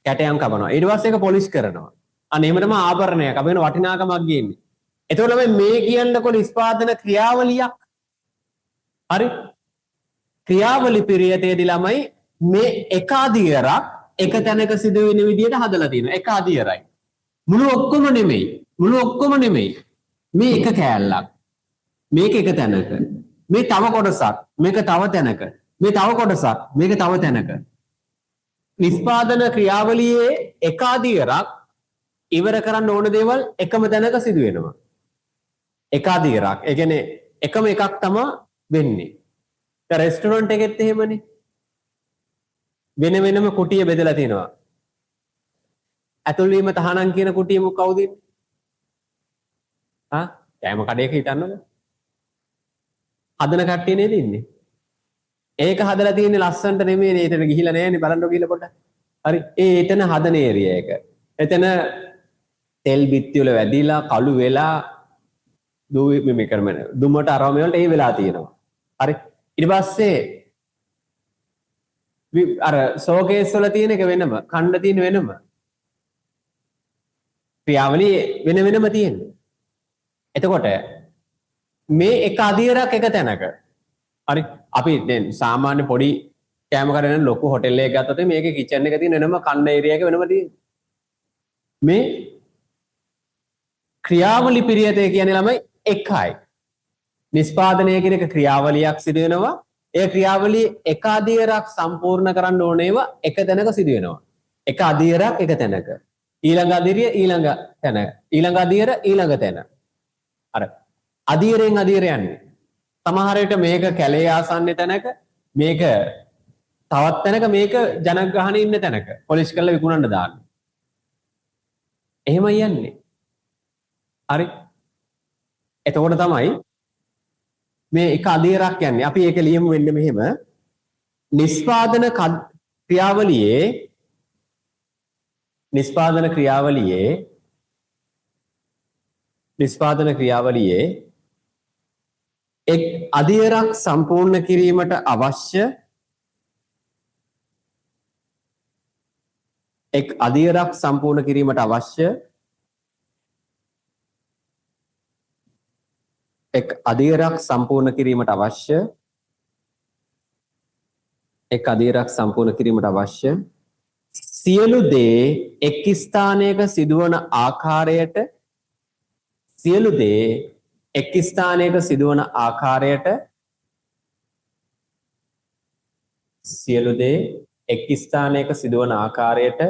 කැටයම් කපනවා. ඊට පස්සේ ඒක පොලිෂ් කරනවා. අන්න එහෙම තමයි ආභරණයක් අපි වෙන වටිනාකමක් ගේන්නේ. එතකොට ළමයි මේ කියන්නකො නිෂ්පාදන ක්‍රියාවලියක්. හරි? ක්‍රියාවලි පිරියතේදී ළමයි මේ එක අදියරක් එක තැනක සිදු වෙන විදියට හදලා තියෙනවා. එක අදියරයි. මුළු ඔක්කොම නෙමෙයි. මුළු ඔක්කොම නෙමෙයි. මේ එක කෑල්ලක්. මේක එක තැනක. මේ තව කොටසක්. මේක තව තැනක. මේ තව කොටසක්. මේක තව තැනක. නිෂ්පාදන ක්‍රියාවලියේ එක අදියරක් ඉවර කරන්න ඕන දේවල් එකම තැනක සිදු වෙනවා. එක අදියරක්. ඒ කියන්නේ එකම එකක් තමයි වෙන්නේ. දැන් රෙස්ටොරන්ට් එකෙත් එහෙමනේ. වෙන වෙනම කුටිය බෙදලා තිනවා. ඇතුල් වීම තහනම් කියන කුටිය මොක කවුද ඉන්නේ? ආ කෑම කඩේක හිතන්නකෝ. හදන කට්ටිය නේද ඉන්නේ? ඒක හදලා තියෙන්නේ ලස්සනට නෙමෙයි නේ. එතන ගිහිලා නෑනේ බලන්න ගිහලා පොඩ්ඩක්. හරි. ඒ එතන හදන ඒරියා එක. එතන තෙල් බිත්ති වල වැදිලා කළු වෙලා මේ කරමන දුමට අරව මේ වලට ඒ වෙලා තියෙනවා. හරි. ඊට පස්සේ අර ෂෝකේස් වල තියෙන එක වෙනම, කණ්ඩ තියෙන වෙනම. ක්‍රියාවලිය වෙන වෙනම තියෙන්නේ. එතකොට මේ එක අදියරක් එක තැනක. හරි. අපි දැන් සාමාන්‍ය පොඩි කෑම කඩේ ලොකු හොටෙල් එකක් ගත්තොත් මේකේ කිචන් එක තියෙන වෙනම, කන්න ඒරියා එක වෙනම තියෙන්නේ. මේ ක්‍රියාවලි පිරියතේ කියන්නේ ළමයි එකයි. නිෂ්පාදනය කියන එක ක්‍රියාවලියක් සිදු වෙනවා. ඒ ක්‍රියාවලිය එක අදියරක් සම්පූර්ණ කරන්න ඕන ඒවා එක තැනක සිදු වෙනවා. එක අදියරක් එක තැනක. ඊළඟ අදියර ඊළඟ තැන. ඊළඟ අදියර ඊළඟ තැන. අර අදියරෙන් අදියර යන්නේ. සමහර විට මේක කැලේ ආසන්න තැනක, මේක තවත් තැනක, මේක ජනගහන ඉන්න තැනක පොලිෂ් කරලා විකුණන්න දාන්න. එහෙමයි යන්නේ. හරි. එතකොට තමයි මේ එක අදියරක් යන්නේ. අපි ඒක ලියමු වෙන්න මෙහෙම. නිෂ්පාදන ක්‍රියාවලියේ නිෂ්පාදන ක්‍රියාවලියේ නිෂ්පාදන ක්‍රියාවලියේ එක් අදියරක් සම්පූර්ණ කිරීමට අවශ්‍ය එක් අදියරක් සම්පූර්ණ කිරීමට අවශ්‍ය එක් අදියරක් සම්පූර්ණ කිරීමට අවශ්‍ය එක් අදියරක් සම්පූර්ණ කිරීමට අවශ්‍ය සියලු දේ එක් ස්ථානයක සිදුවන ආකාරයට සියලු දේ එක් ස්ථානයක සිදුවන ආකාරයට සියලු දේ එක් ස්ථානයක සිදුවන ආකාරයට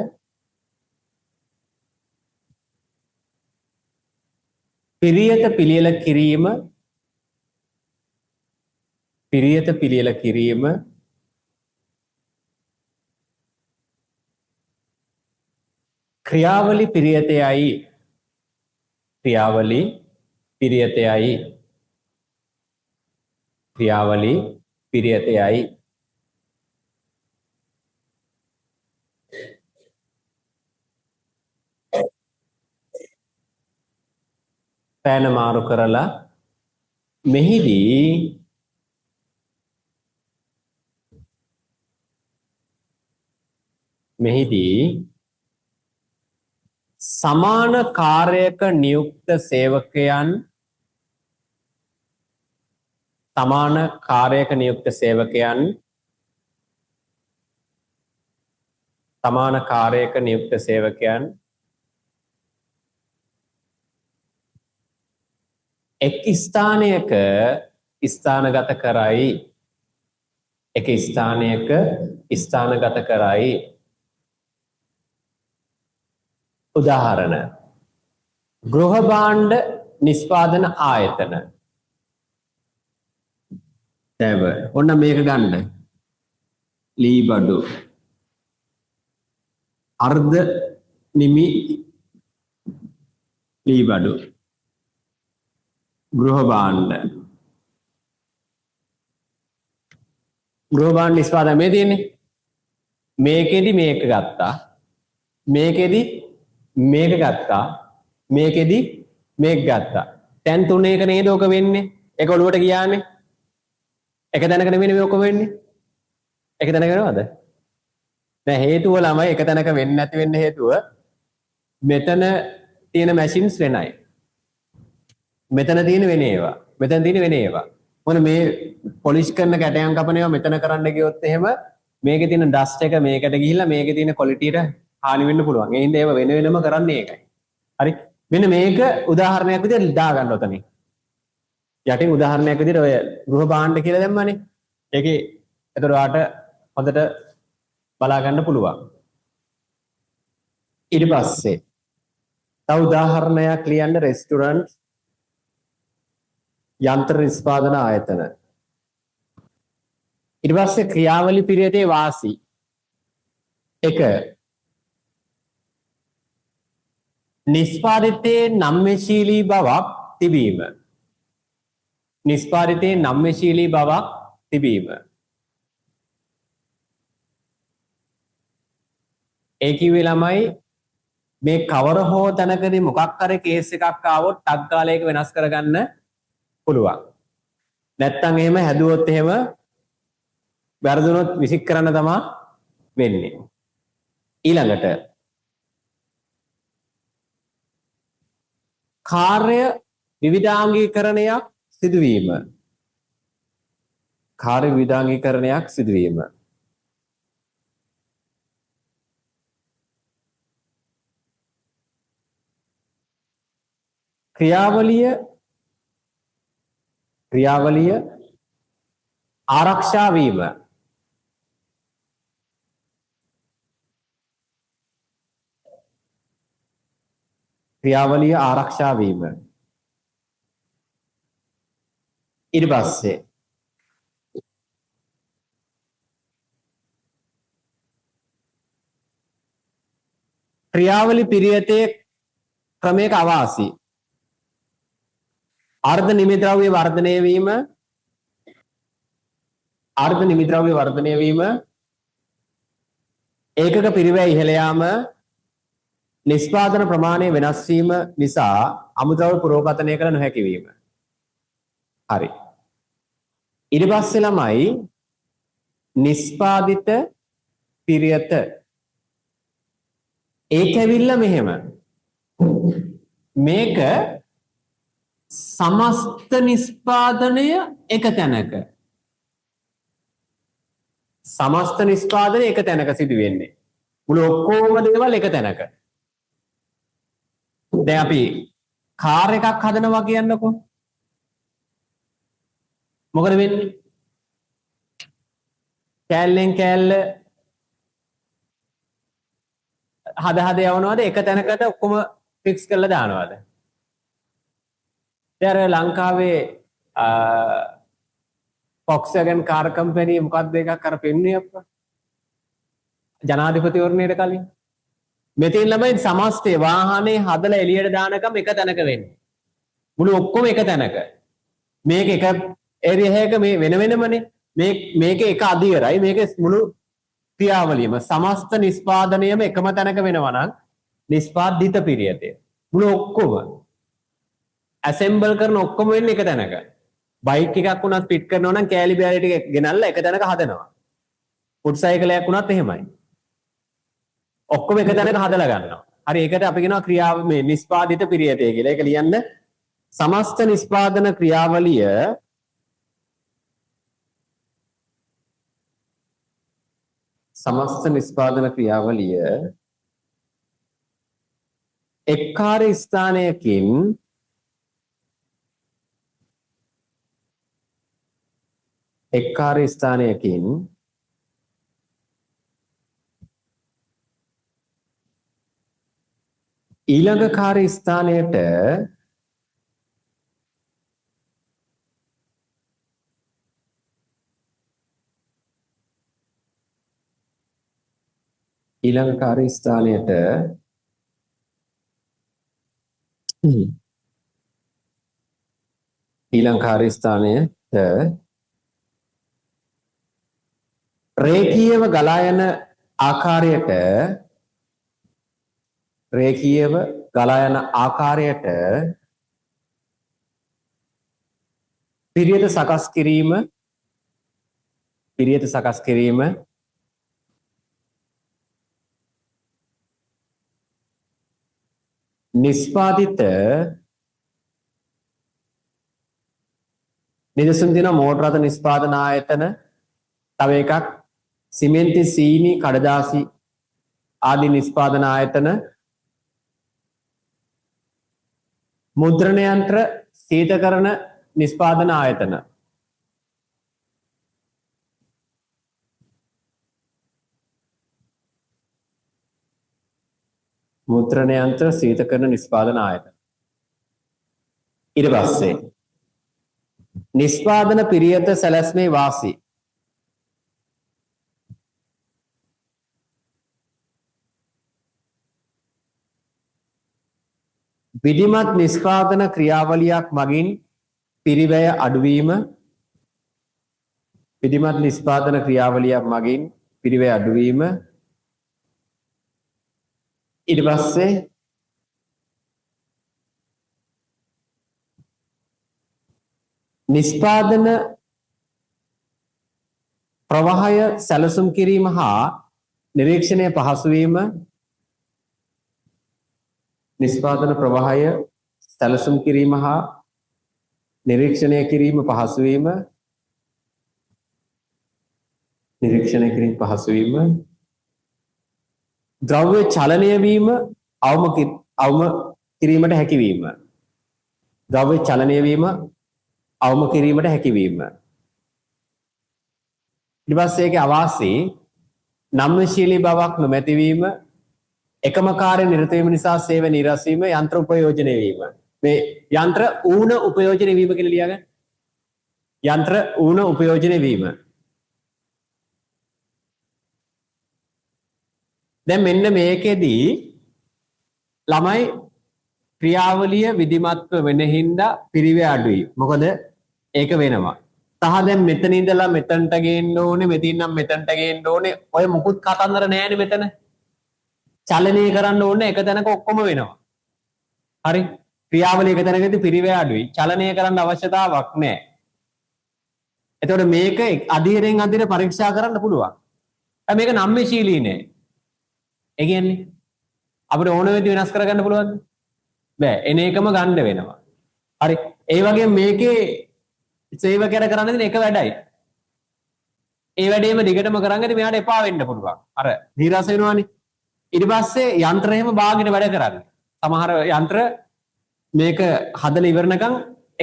පිරියත පිළියෙල කිරීම පිරියත පිළියෙල කිරීම ක්‍රියාවලි පිරියතයයි ක්‍රියාවලි පිරියතයයි ක්‍රියාවලි පිරියතයයි. පෑන මාරු කරලා මෙහිදී මෙහිදී සමාන කාර්යක නියුක්ත සේවකයන් සමාන කාර්යක නියුක්ත සේවකයන් සමාන කාර්යක නියුක්ත සේවකයන් එක් ස්ථානයක ස්ථානගත කරයි එක ස්ථානයක ස්ථානගත කරයි. උදාහරණ ගෘහ භාණ්ඩ නිෂ්පාදන ආයතන. දැව ඔන්න මේක ගන්න. ලී බඩු අර්ධ නිමි ලී බඩු ගෘහ භාණ්ඩ ගෘහ භාණ්ඩ නිෂ්පාදන මේ තියෙන්නේ. මේකෙදි මේක ගත්තා, මේකෙදි මේක ගත්තා, මේකෙදි මේක ගත්තා. තැන් තුනක නේද ඔක වෙන්නේ? ඒක ඔළුවට ගියානේ. එක තැනක නෙමෙයි මේ ඔක්කොම වෙන්නේ. එක තැනක වෙනවද? නෑ, හේතුව ළමයි එක තැනක වෙන්නේ නැති වෙන්න හේතුව මෙතන තියෙන මැෂින්ස් වෙනයි. මෙතන තියෙන වෙන ඒවා. මෙතන තියෙන වෙන ඒවා. මොන මේ පොලිෂ් කරන කැටයම් කපන ඒවා මෙතන කරන්න ගියොත් එහෙම මේකේ තියෙන ඩස්ට් එක මේකට ගිහිල්ලා මේකේ තියෙන ක්වොලිටියට හානි වෙන්න පුළුවන්. ඒ හින්දා ඒවා වෙන වෙනම කරන්නේ ඒකයි. හරි. මෙන්න මේක උදාහරණයක් විදිහට දාගන්න ඔතනින්. යටින් උදාහරණයක් විදිහට ඔය ගෘහ භාණ්ඩ කියලා දැම්මනේ. ඒකේ එතකොට ඔයාට හොඳට බලා ගන්න පුළුවන්. ඊට පස්සේ තව උදාහරණයක් ලියන්න රෙස්ටුරන්ට් යන්ත්‍ර නිෂ්පාදන ආයතන. ඊට පස්සේ ක්‍රියාවලි පිරියතේ වාසි. එක නිෂ්පාදිතයේ නම්‍යශීලී බවක් තිබීම. නිෂ්පාදිතයේ නම්‍යශීලී බවක් තිබීම. ඒ කිව්වේ ළමයි මේ කවර හෝ තැනකදී මොකක් හරි කේස් එකක් ආවොත් ටක් ගාලා ඒක වෙනස් කරගන්න පුළුවන්. නැත්තම් එහෙම හැදුවොත් එහෙම වැරදුනොත් විසික් කරන්න තමා වෙන්නේ. ඊළඟට කාර්ය විවිධාංගීකරණයක් සිදුවීම. කාර්ය විවිධාංගීකරණයක් සිදුවීම. ක්‍රියාවලිය ක්‍රියාවලිය ආරක්ෂා වීම. ක්‍රියාවලිය ආරක්ෂා වීම. ඊට පස්සේ ක්‍රියාවලි පිරියතේ ක්‍රමයක අවාසි. අර්ධ නිමිද්‍රව්‍ය වර්ධනය වීම. අර්ධ නිමිද්‍රව්‍ය වර්ධනය වීම. ඒකක පිරිවැය ඉහළ යාම. නිෂ්පාදන ප්‍රමාණය වෙනස් වීම නිසා අමුද්‍රව්‍ය පුරෝකථනය කළ නොහැකි වීම. හරි. ඊට පස්සේ ළමයි නිෂ්පාදිත පිරියත. ඒක ඇවිල්ලා මෙහෙම. මේක සමස්ත නිෂ්පාදනය එක තැනක. සමස්ත නිෂ්පාදනය එක තැනක සිදු වෙන්නේ. මුළු ඔක්කොම දේවල් එක තැනක. දැන් අපි කාර් එකක් හදනවා කියන්නකෝ. මොකද වෙන්නේ? කෑල්ලෙන් කෑල්ල හද හද යවනවද එක තැනකට ඔක්කොම ෆික්ස් කරලා දානවද? දැන් අර ලංකාවේ Volkswagen car company මොකක්ද එකක් අර පෙන්නුවේ අප්පා ජනාධිපතිවරණයට කලින්. මෙතෙන් ළමයි සමස්තේ වාහනේ හදලා එළියට දානකම් එක තැනක වෙන්නේ. මුළු ඔක්කොම එක තැනක. මේක එක ඒරියා එක මේ වෙන වෙනමනේ. මේ මේක එක අධියරයි. මේක මුළු ක්‍රියාවලියම සමස්ත නිෂ්පාදනයම එකම තැනක වෙනවා නම් නිෂ්පාදිත පිරියතේ. මුළු ඔක්කොම ඇසෙම්බල් කරන ඔක්කොම වෙන්නේ එක තැනක. බයික් එකක් වුණත් ෆිට කරනවා නම් කෑලි බෑලි ටික ගෙනල්ලා එක තැනක හදනවා. මොටර් සයිකලයක් වුණත් එහෙමයි. ඔක්කොම එක තැනක හදලා ගන්නවා. හරි, ඒකට අපි කියනවා ක්‍රියාව මේ නිෂ්පාදිත පිරියතේ කියලා. ඒක ලියන්න සමස්ත නිෂ්පාදන ක්‍රියාවලිය සමස්ත නිෂ්පාදන ක්‍රියාවලිය එක් කාර්ය ස්ථානයකින් එක් කාර්ය ස්ථානයකින් ඊළඟ කාර්ය ස්ථානයට ඊළඟ කාර්ය ස්ථානයට ඊළඟ කාර්ය ස්ථානයට රේඛීයව ගලා යන ආකාරයට රේඛීයව ගලා යන ආකාරයට පිරියත සකස් කිරීම පිරියත සකස් කිරීම නිෂ්පාදිත නිදසුන් තියෙනවා මෝටර රථ නිෂ්පාදන ආයතන, තව එකක් සිමෙන්ති සීනි කඩදාසි ආදී නිෂ්පාදන ආයතන, මුද්‍රණ යන්ත්‍ර සීතකරණ නිෂ්පාදන ආයතන. මුද්‍රණ යන්ත්‍ර, සීතකරණ නිෂ්පාදන ආයතන. ඊට පස්සේ නිෂ්පාදන පිරියත සැලැස්මේ වාසි. විධිමත් නිෂ්පාදන ක්‍රියාවලියක් මගින් පිරිවැය අඩුවීම. විධිමත් නිෂ්පාදන ක්‍රියාවලියක් මගින් පිරිවැය අඩුවීම. ඊට පස්සේ නිෂ්පාදන ප්‍රවාහය සැලසුම් කිරීම හා නිරීක්ෂණය පහසු වීම. නිෂ්පාදන ප්‍රවාහය සැලසුම් කිරීම හා නිරීක්ෂණය කිරීම පහසු වීම. නිරීක්ෂණය කිරීම පහසු වීම. ද්‍රව්‍ය චලනය වීම අවම කිරීමට හැකිවීම. ද්‍රව්‍ය චලනය වීම අවම කිරීමට හැකිවීම. ඊට පස්සේ ඒකේ අවාසි නම්‍යශීලී බවක් නොමැති වීම, එකම කාර්ය නිරත වීම නිසා සේවය නිරස් වීම, යන්ත්‍ර උපයෝජනය වීම. මේ යන්ත්‍ර ඌන උපයෝජනය වීම කියලා ලියාගන්න. යන්ත්‍ර ඌන උපයෝජනය වීම. දැන් මෙන්න මේකෙදී ළමයි ක්‍රියාවලිය විධිමත්ව වෙන හින්දා පිරිවැය අඩුයි. මොකද ඒක වෙනවා. සහ දැන් මෙතන ඉඳලා මෙතනට ගේන්න ඕනේ, මෙතින් නම් මෙතනට ගේන්න ඕනේ. ඔය මුකුත් කතන්දර නෑනේ මෙතන. චලනය කරන්න ඕනේ එක තැනක ඔක්කොම වෙනවා. හරි. ක්‍රියාවලිය එක තැනකදී පිරිවැය අඩුයි. චලනය කරන්න අවශ්‍යතාවක් නෑ. එතකොට මේක අධීරෙන් අධීර පරීක්ෂා කරන්න පුළුවන්. මේක නම්‍යශීලී නෑ. ඒ කියන්නේ අපිට ඕන වෙද්දි වෙනස් කරගන්න පුළුවන්ද? බෑ. එන එකම ගන්න වෙනවා. හරි. ඒ වගේම මේකේ සේවකයර කරන්න දෙන එක වැඩයි. ඒ වැඩේම දිගටම කරන් ඉතින් මෙයාට එපා වෙන්න පුළුවන්. අර නීරස වෙනවනේ. ඊට පස්සේ යන්ත්‍ර එහෙම බාගෙට වැඩ කරන්නේ. සමහර යන්ත්‍ර මේක හදලා ඉවරනකම්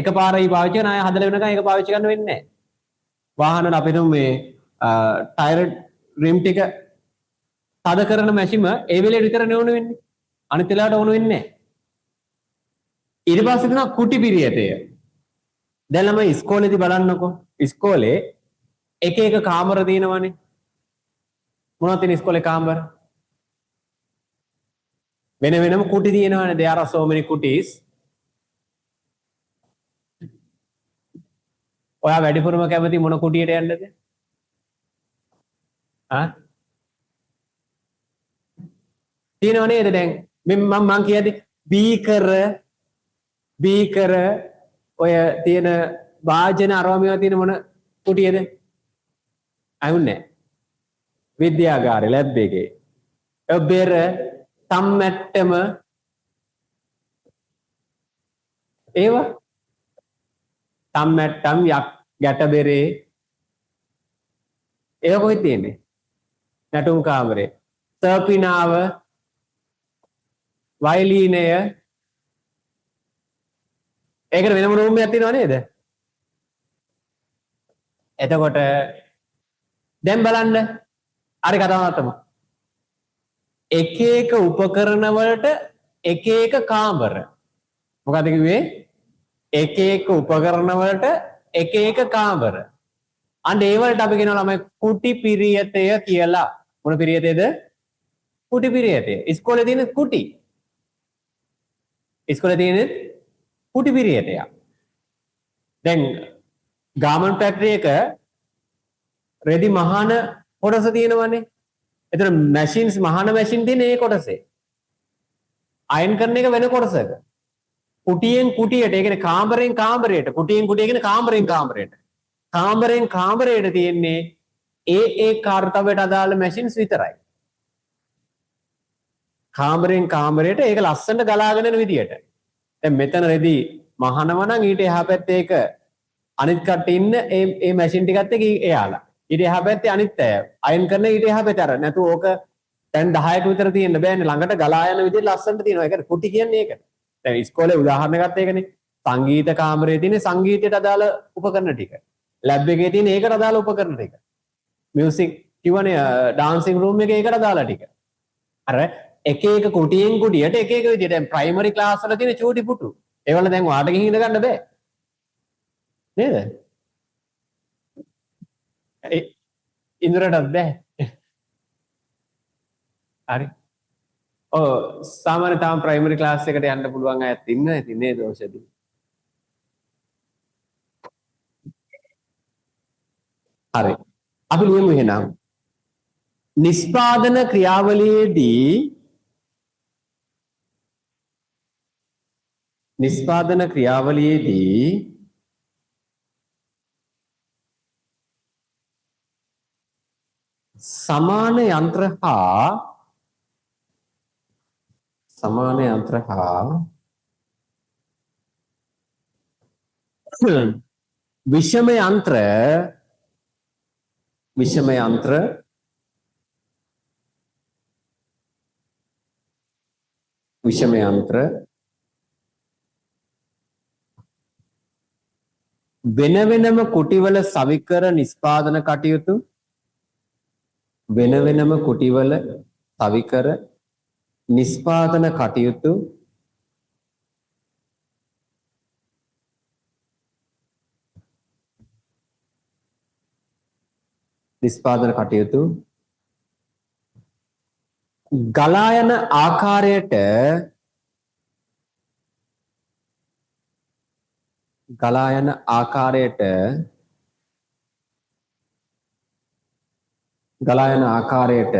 එකපාරයි පාවිච්චි කරන, ආය හදලා වෙනකම් ඒක පාවිච්චි කරන්න වෙන්නේ නැහැ. වාහන වල අපි හිතමු මේ ටයර් රිම් ටික තද කරන මැෂිම ඒ වෙලේට විතරනේ ඕන වෙන්නේ. අනිත් වෙලාවට ඕන වෙන්නේ නැහැ. ඊට පස්සේ තියෙනවා කුටි පිරියතය. දැන් ළමයි ඉස්කෝලේදී බලන්නකෝ. ඉස්කෝලේ එක එක කාමර තියෙනවනේ. මොනවද තියෙන ඉස්කෝලේ කාමර? වෙන වෙනම කුටි තියෙනවනේ. There are so many kutis. ඔයා වැඩිපුරම කැමති මොන කුටියට යන්නද? ආ? තියෙනව නේද දැන් මේ මං කියද්දි බීකර බීකර ඔය තියෙන වාජන අරවා මේවා තියෙන මොන කුටියද? අහුන්නේ නැහැ. විද්‍යාගාරේ ලැබ් එකේ. ඔය බෙර තම්මැට්ටම ඒවා තම්මැට්ටම් යක් ගැට බෙරේ ඒවා කොහෙද තියෙන්නේ? නැටුම් කාමරේ. සර්පිනාව වයලීනය ඒකට වෙනම රූම් එකක් තියෙනව නේද? එතකොට දැන් බලන්න අර කතාව නවත්තමු. එක එක උපකරණ වලට එක එක කාමර. මොකද කිව්වේ? එක එක උපකරණ වලට එක එක කාමර. අන්න ඒ වලට අපි කියනවා ළමයි කුටි පිරියතය කියලා. මොන පිරියතේද? කුටි පිරියතය. ඉස්කෝලේ තියෙන කුටි. ඉස්කෝලේ තියෙන කුටි පිරියතයක්. දැන් ගාමන්ට් ෆැක්ටරි එක රෙදි මහන කොටස තියෙනවනේ. එතන මැෂින්ස් මහන මැෂින් තියෙන ඒ කොටසේ. අයන් කරන එක වෙන කොටසක. කුටියෙන් කුටියට, ඒ කියන්නේ කාමරෙන් කාමරයට, කුටියෙන් කුටිය කියන්නේ කාමරෙන් කාමරයට. කාමරෙන් කාමරයට තියෙන්නේ ඒ ඒ කාර්යයට අදාළ මැෂින්ස් විතරයි. කාමරෙන් කාමරයට ඒක ලස්සනට ගලාගෙන යන විදියට. දැන් මෙතන රෙදි මහනවා නම් ඊට එහා පැත්තේ ඒක අනිත් කට්ටිය ඉන්න ඒ ඒ මැෂින් ටිකත් එක්ක එයාලා. ඊට එහා පැත්තේ අනිත් අය අයන් කරන ඊට එහා පැත්තේ අර නැතුව ඕක දැන් 10ක විතර තියෙන්න බෑනේ, ළඟට ගලා යන විදියට ලස්සනට තියෙනවා. ඒකට කුටි කියන්නේ ඒකට. දැන් ඉස්කෝලේ උදාහරණ ගත්ත ඒකනේ. සංගීත කාමරයේ තියෙන සංගීතයට අදාළ උපකරණ ටික. ලැබ් එකේ තියෙන ඒකට අදාළ උපකරණ ටික. මියුසික් කිව්වනේ ඩාන්සින් රූම් එකේ ඒකට අදාළ ටික. අර එක එක කුටියෙන් කුටියට එක එක විදියට. දැන් ප්‍රයිමරි ක්ලාස් වල තියෙන චූටි පුටු. ඒවල දැන් ඔයාට ගිහින් ඉඳ ගන්න බෑ. නේද? ඒ ඉන්ද්‍රටත් බෑ. හරි. ඔව් සාමාන්‍ය තාම ප්‍රයිමරි ක්ලාස් එකට යන්න පුළුවන් අයත් ඉන්න ඉතින් නේද ඕෂධි? හරි. අපි ලියමු එහෙනම්. නිෂ්පාදන ක්‍රියාවලියේදී නිෂ්පාදන ක්‍රියාවලියේදී සමාන යන්ත්‍ර හා සමාන යන්ත්‍ර හා විෂම යන්ත්‍ර විෂම යන්ත්‍ර විෂම යන්ත්‍ර වෙන වෙනම කුටිවල සවිකර නිෂ්පාදන කටයුතු වෙන වෙනම කුටිවල සවිකර නිෂ්පාදන කටයුතු නිෂ්පාදන කටයුතු ගලා යන ආකාරයට ගලා යන ආකාරයට ගලා යන ආකාරයට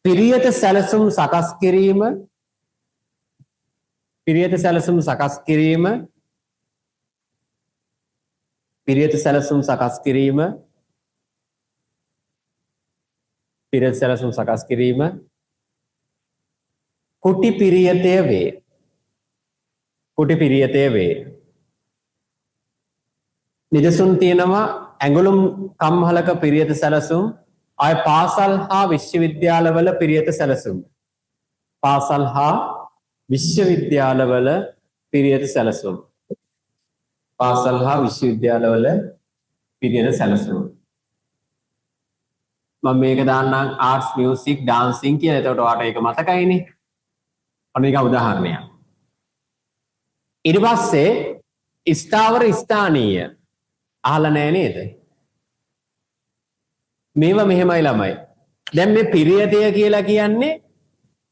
පිරියත සැලසුම් සකස් කිරීම පිරියත සැලසුම් සකස් කිරීම පිරියත සැලසුම් සකස් කිරීම පිරියත සැලසුම් සකස් කිරීම කුටි පිරියතය වේ. කුටි පිරියතය වේ. නිදසුන් තියෙනවා ඇඟලුම් කම්හලක පිරියත සැලසුම්, ආය පාසල් හා විශ්වවිද්‍යාලවල පිරියත සැලසුම්. පාසල් හා විශ්වවිද්‍යාලවල පිරියත සැලසුම්. පාසල් හා විශ්වවිද්‍යාලවල පිරියත සැලසුම්. මම මේක දාන්නම් ආර්ට්ස් මියුසික් ඩාන්සින් කියලා. එතකොට ඔයාලට ඒක මතකයිනේ. ඔන්න ඒක උදාහරණයක්. ඊට පස්සේ ස්ථාවර ස්ථානීය අහලා නෑ නේද? මේවා මෙහෙමයි ළමයි. දැන් මේ පිරියතය කියලා කියන්නේ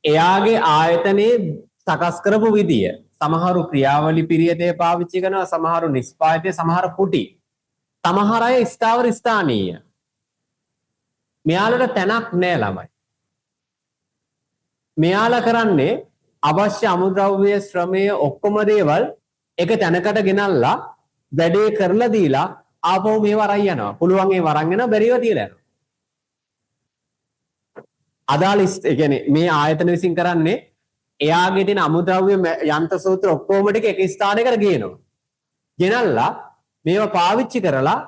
එයාගේ ආයතනයේ සකස් කරපු විදිය. සමහරු ක්‍රියාවලි පිරියතය පාවිච්චි කරනවා, සමහරු නිෂ්පාදිතය, සමහර කුටි. සමහර අය ස්ථාවර ස්ථානීය. මෙයාලට තැනක් නෑ ළමයි. මෙයාලා කරන්නේ අවශ්‍ය අමුද්‍රව්‍ය ශ්‍රමය ඔක්කොම දේවල් එක තැනකට ගෙනල්ලා වැඩේ කරලා දීලා ආපහු මේව අරන් යනවා. පුළුවන් ඒ වරන් යනවා, බැරිව තියලා යනවා. අදාළ ඒ කියන්නේ මේ ආයතන විසින් කරන්නේ එයාගේ තියෙන අමුද්‍රව්‍ය යන්ත්‍ර සූත්‍ර ඔක්කොම ටික එක ස්ථානයකට ගේනවා. ගෙනල්ලා මේවා පාවිච්චි කරලා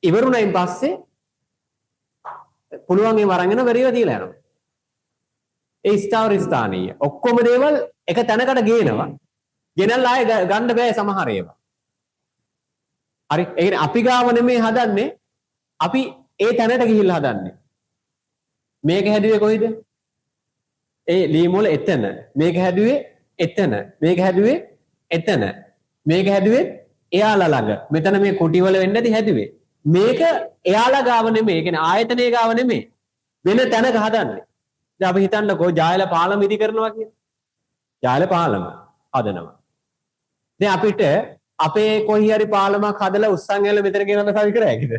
ඉවරුණයින් පස්සේ පුළුවන් ඒ වරන් යනවා, බැරිව තියලා යනවා. ඒ ස්ථාවර ස්ථානීය ඔක්කොම දේවල් එක තැනකට ගේනවා. ගෙනල්ලා ආයෙ ගන්න බෑ සමහර ඒවා. හරි. ඒ කියන්නේ අපි ගාව නෙමෙයි හදන්නේ, අපි ඒ තැනට ගිහිල්ලා හදන්නේ. මේක හැදුවේ කොයිද? ඒ ලීමොල එතන. මේක හැදුවේ එතන. මේක හැදුවේ එතන. මේක හැදුවේ එයාලා ළඟ. මෙතන මේ කුටිවල වෙන්න ඇති හැදුවේ. මේක එයාලා ගාව නෙමෙයි. ඒ කියන්නේ ආයතනයේ ගාව නෙමෙයි. වෙන තැනක හදන්නේ. දැන් අපි හිතන්නකෝ ජායල පාලම ඉදි කරනවා කියලා. ජායල පාලම හදනවා. දැන් අපිට අපේ කොහි හරි පාලමක් හදලා උස්සන් ඇවිල්ලා මෙතන ගෙනල්ලා සවි කර හැකිද?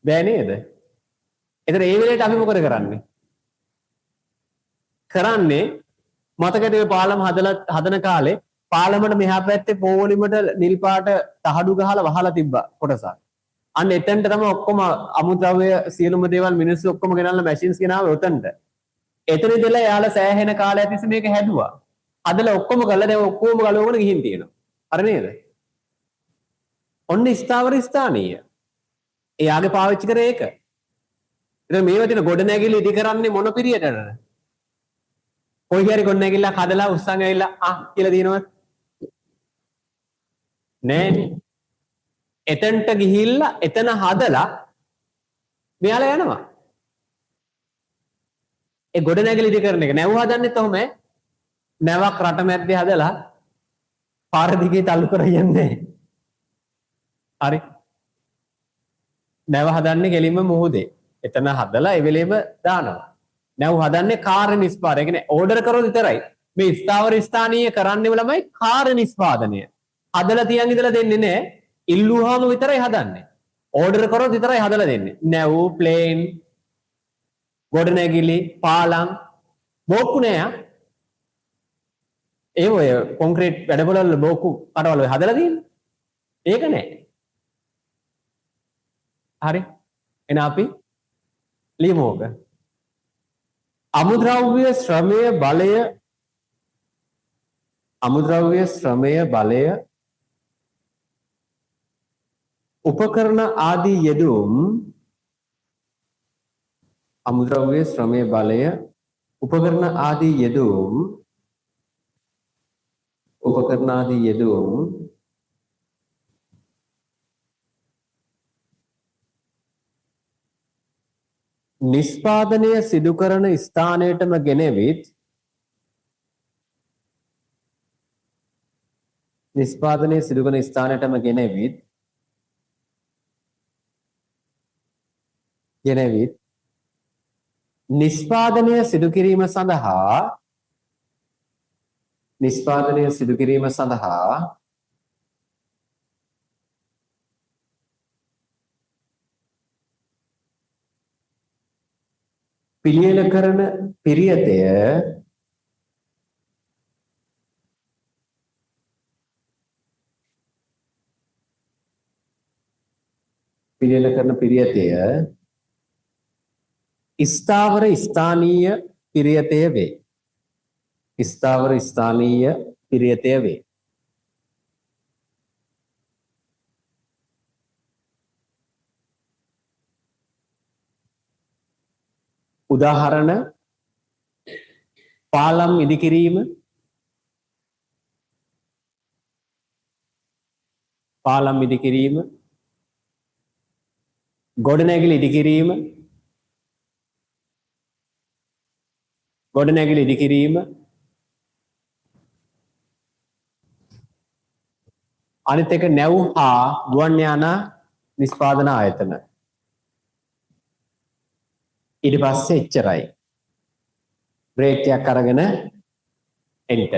බෑ නේද? එතන ඒ වෙලේට අපි මොකද කරන්නේ? කරන්නේ මතකද ඔය පාලම හදලා හදන කාලේ පාලමට මෙහා පැත්තේ පොලිමට නිල් පාට තහඩු ගහලා වහලා තිබ්බා කොටසක්. අන්න එතනට තමයි ඔක්කොම අමුද්‍රව්‍ය සියලුම දේවල් මිනිස්සු ඔක්කොම ගෙනල්ලා මැෂින්ස් ගෙනාවේ ඔතනට. එතන ඉඳලා එයාලා සෑහෙන කාලයක් තිස්සේ මේක හැදුවා. හදලා ඔක්කොම කරලා දැන් ඔක්කොම ගලවගෙන ගිහින් තියෙනවා. හරි නේද? ඔන්න ස්ථාවර ස්ථානීය. එයාගේ පාවිච්චි කරේ ඒක. ඉතින් මේවා තියෙන ගොඩනැගිලි ඉදි කරන්නේ මොන පිරියටද? කොයි හරි ගොඩනැගිල්ලක් හදලා උස්සන් ඇවිල්ලා ආ කියලා දිනවද? නෑනේ. එතනට ගිහිල්ලා එතන හදලා මෙයාලා යනවා. ඒ ගොඩනැගිලි ඉදි කරන එක. නැව් හදන්නෙත් ඔහොම නැවක් රට මැද්දේ හදලා පාර දිගේ තල්ලු කර යන්නේ. හරි. නැව හදන්නේ කෙලින්ම මුහුදේ. එතන හදලා ඒ වෙලේම දානවා. නැව් හදන්නේ කාර්ය නිෂ්පාදනය. ඒ කියන්නේ ඕඩර් කරොත් විතරයි. මේ ස්ථාවර ස්ථානීය කරන්නේ ළමයි කාර්ය නිෂ්පාදනය. හදලා තියන් ඉඳලා දෙන්නේ නෑ. ඉල්ලුවාම විතරයි හදන්නේ. ඕඩර් කරොත් විතරයි හදලා දෙන්නේ. නැව්, ප්ලේන්, ගොඩනැගිලි, පාලම්, බෝක්කු නෑ. ඒ ඔය කොන්ක්‍රීට් වැඩපොළවල් වල බෝක්කු කඩවල ඔය හදලා තියෙන්නේ. ඒක නෑ. හරි. එහෙනම් අපි ලියමු ඕක. අමුද්‍රව්‍ය ශ්‍රමය බලය, අමුද්‍රව්‍ය ශ්‍රමය බලය උපකරණ ආදී යෙදුම්, අමුද්‍රව්‍ය ශ්‍රමය බලය උපකරණ ආදී යෙදුම්, උපකරණ ආදී යෙදුම් නිෂ්පාදනය සිදු කරන ස්ථානයටම ගෙනවිත්, නිෂ්පාදනය සිදු කරන ස්ථානයටම ගෙනවිත් ගෙනවිත් නිෂ්පාදනය සිදු කිරීම සඳහා, නිෂ්පාදනය සිදු කිරීම සඳහා පිළියෙල කරන පිරියතය පිළියෙල කරන පිරියතය ස්ථාවර ස්ථානීය පිරියතය වේ. ස්ථාවර ස්ථානීය පිරියතය වේ. උදාහරණ පාලම් ඉදිකිරීම, පාලම් ඉදිකිරීම, ගොඩනැගිලි ඉදිකිරීම, ගොඩනැගිලි ඉදිකිරීම, අනිත් එක නැව් හා ගුවන් යානා නිෂ්පාදන ආයතන. ඊට පස්සේ එච්චරයි. බ්‍රේක් එකක් අරගෙන එන්ට.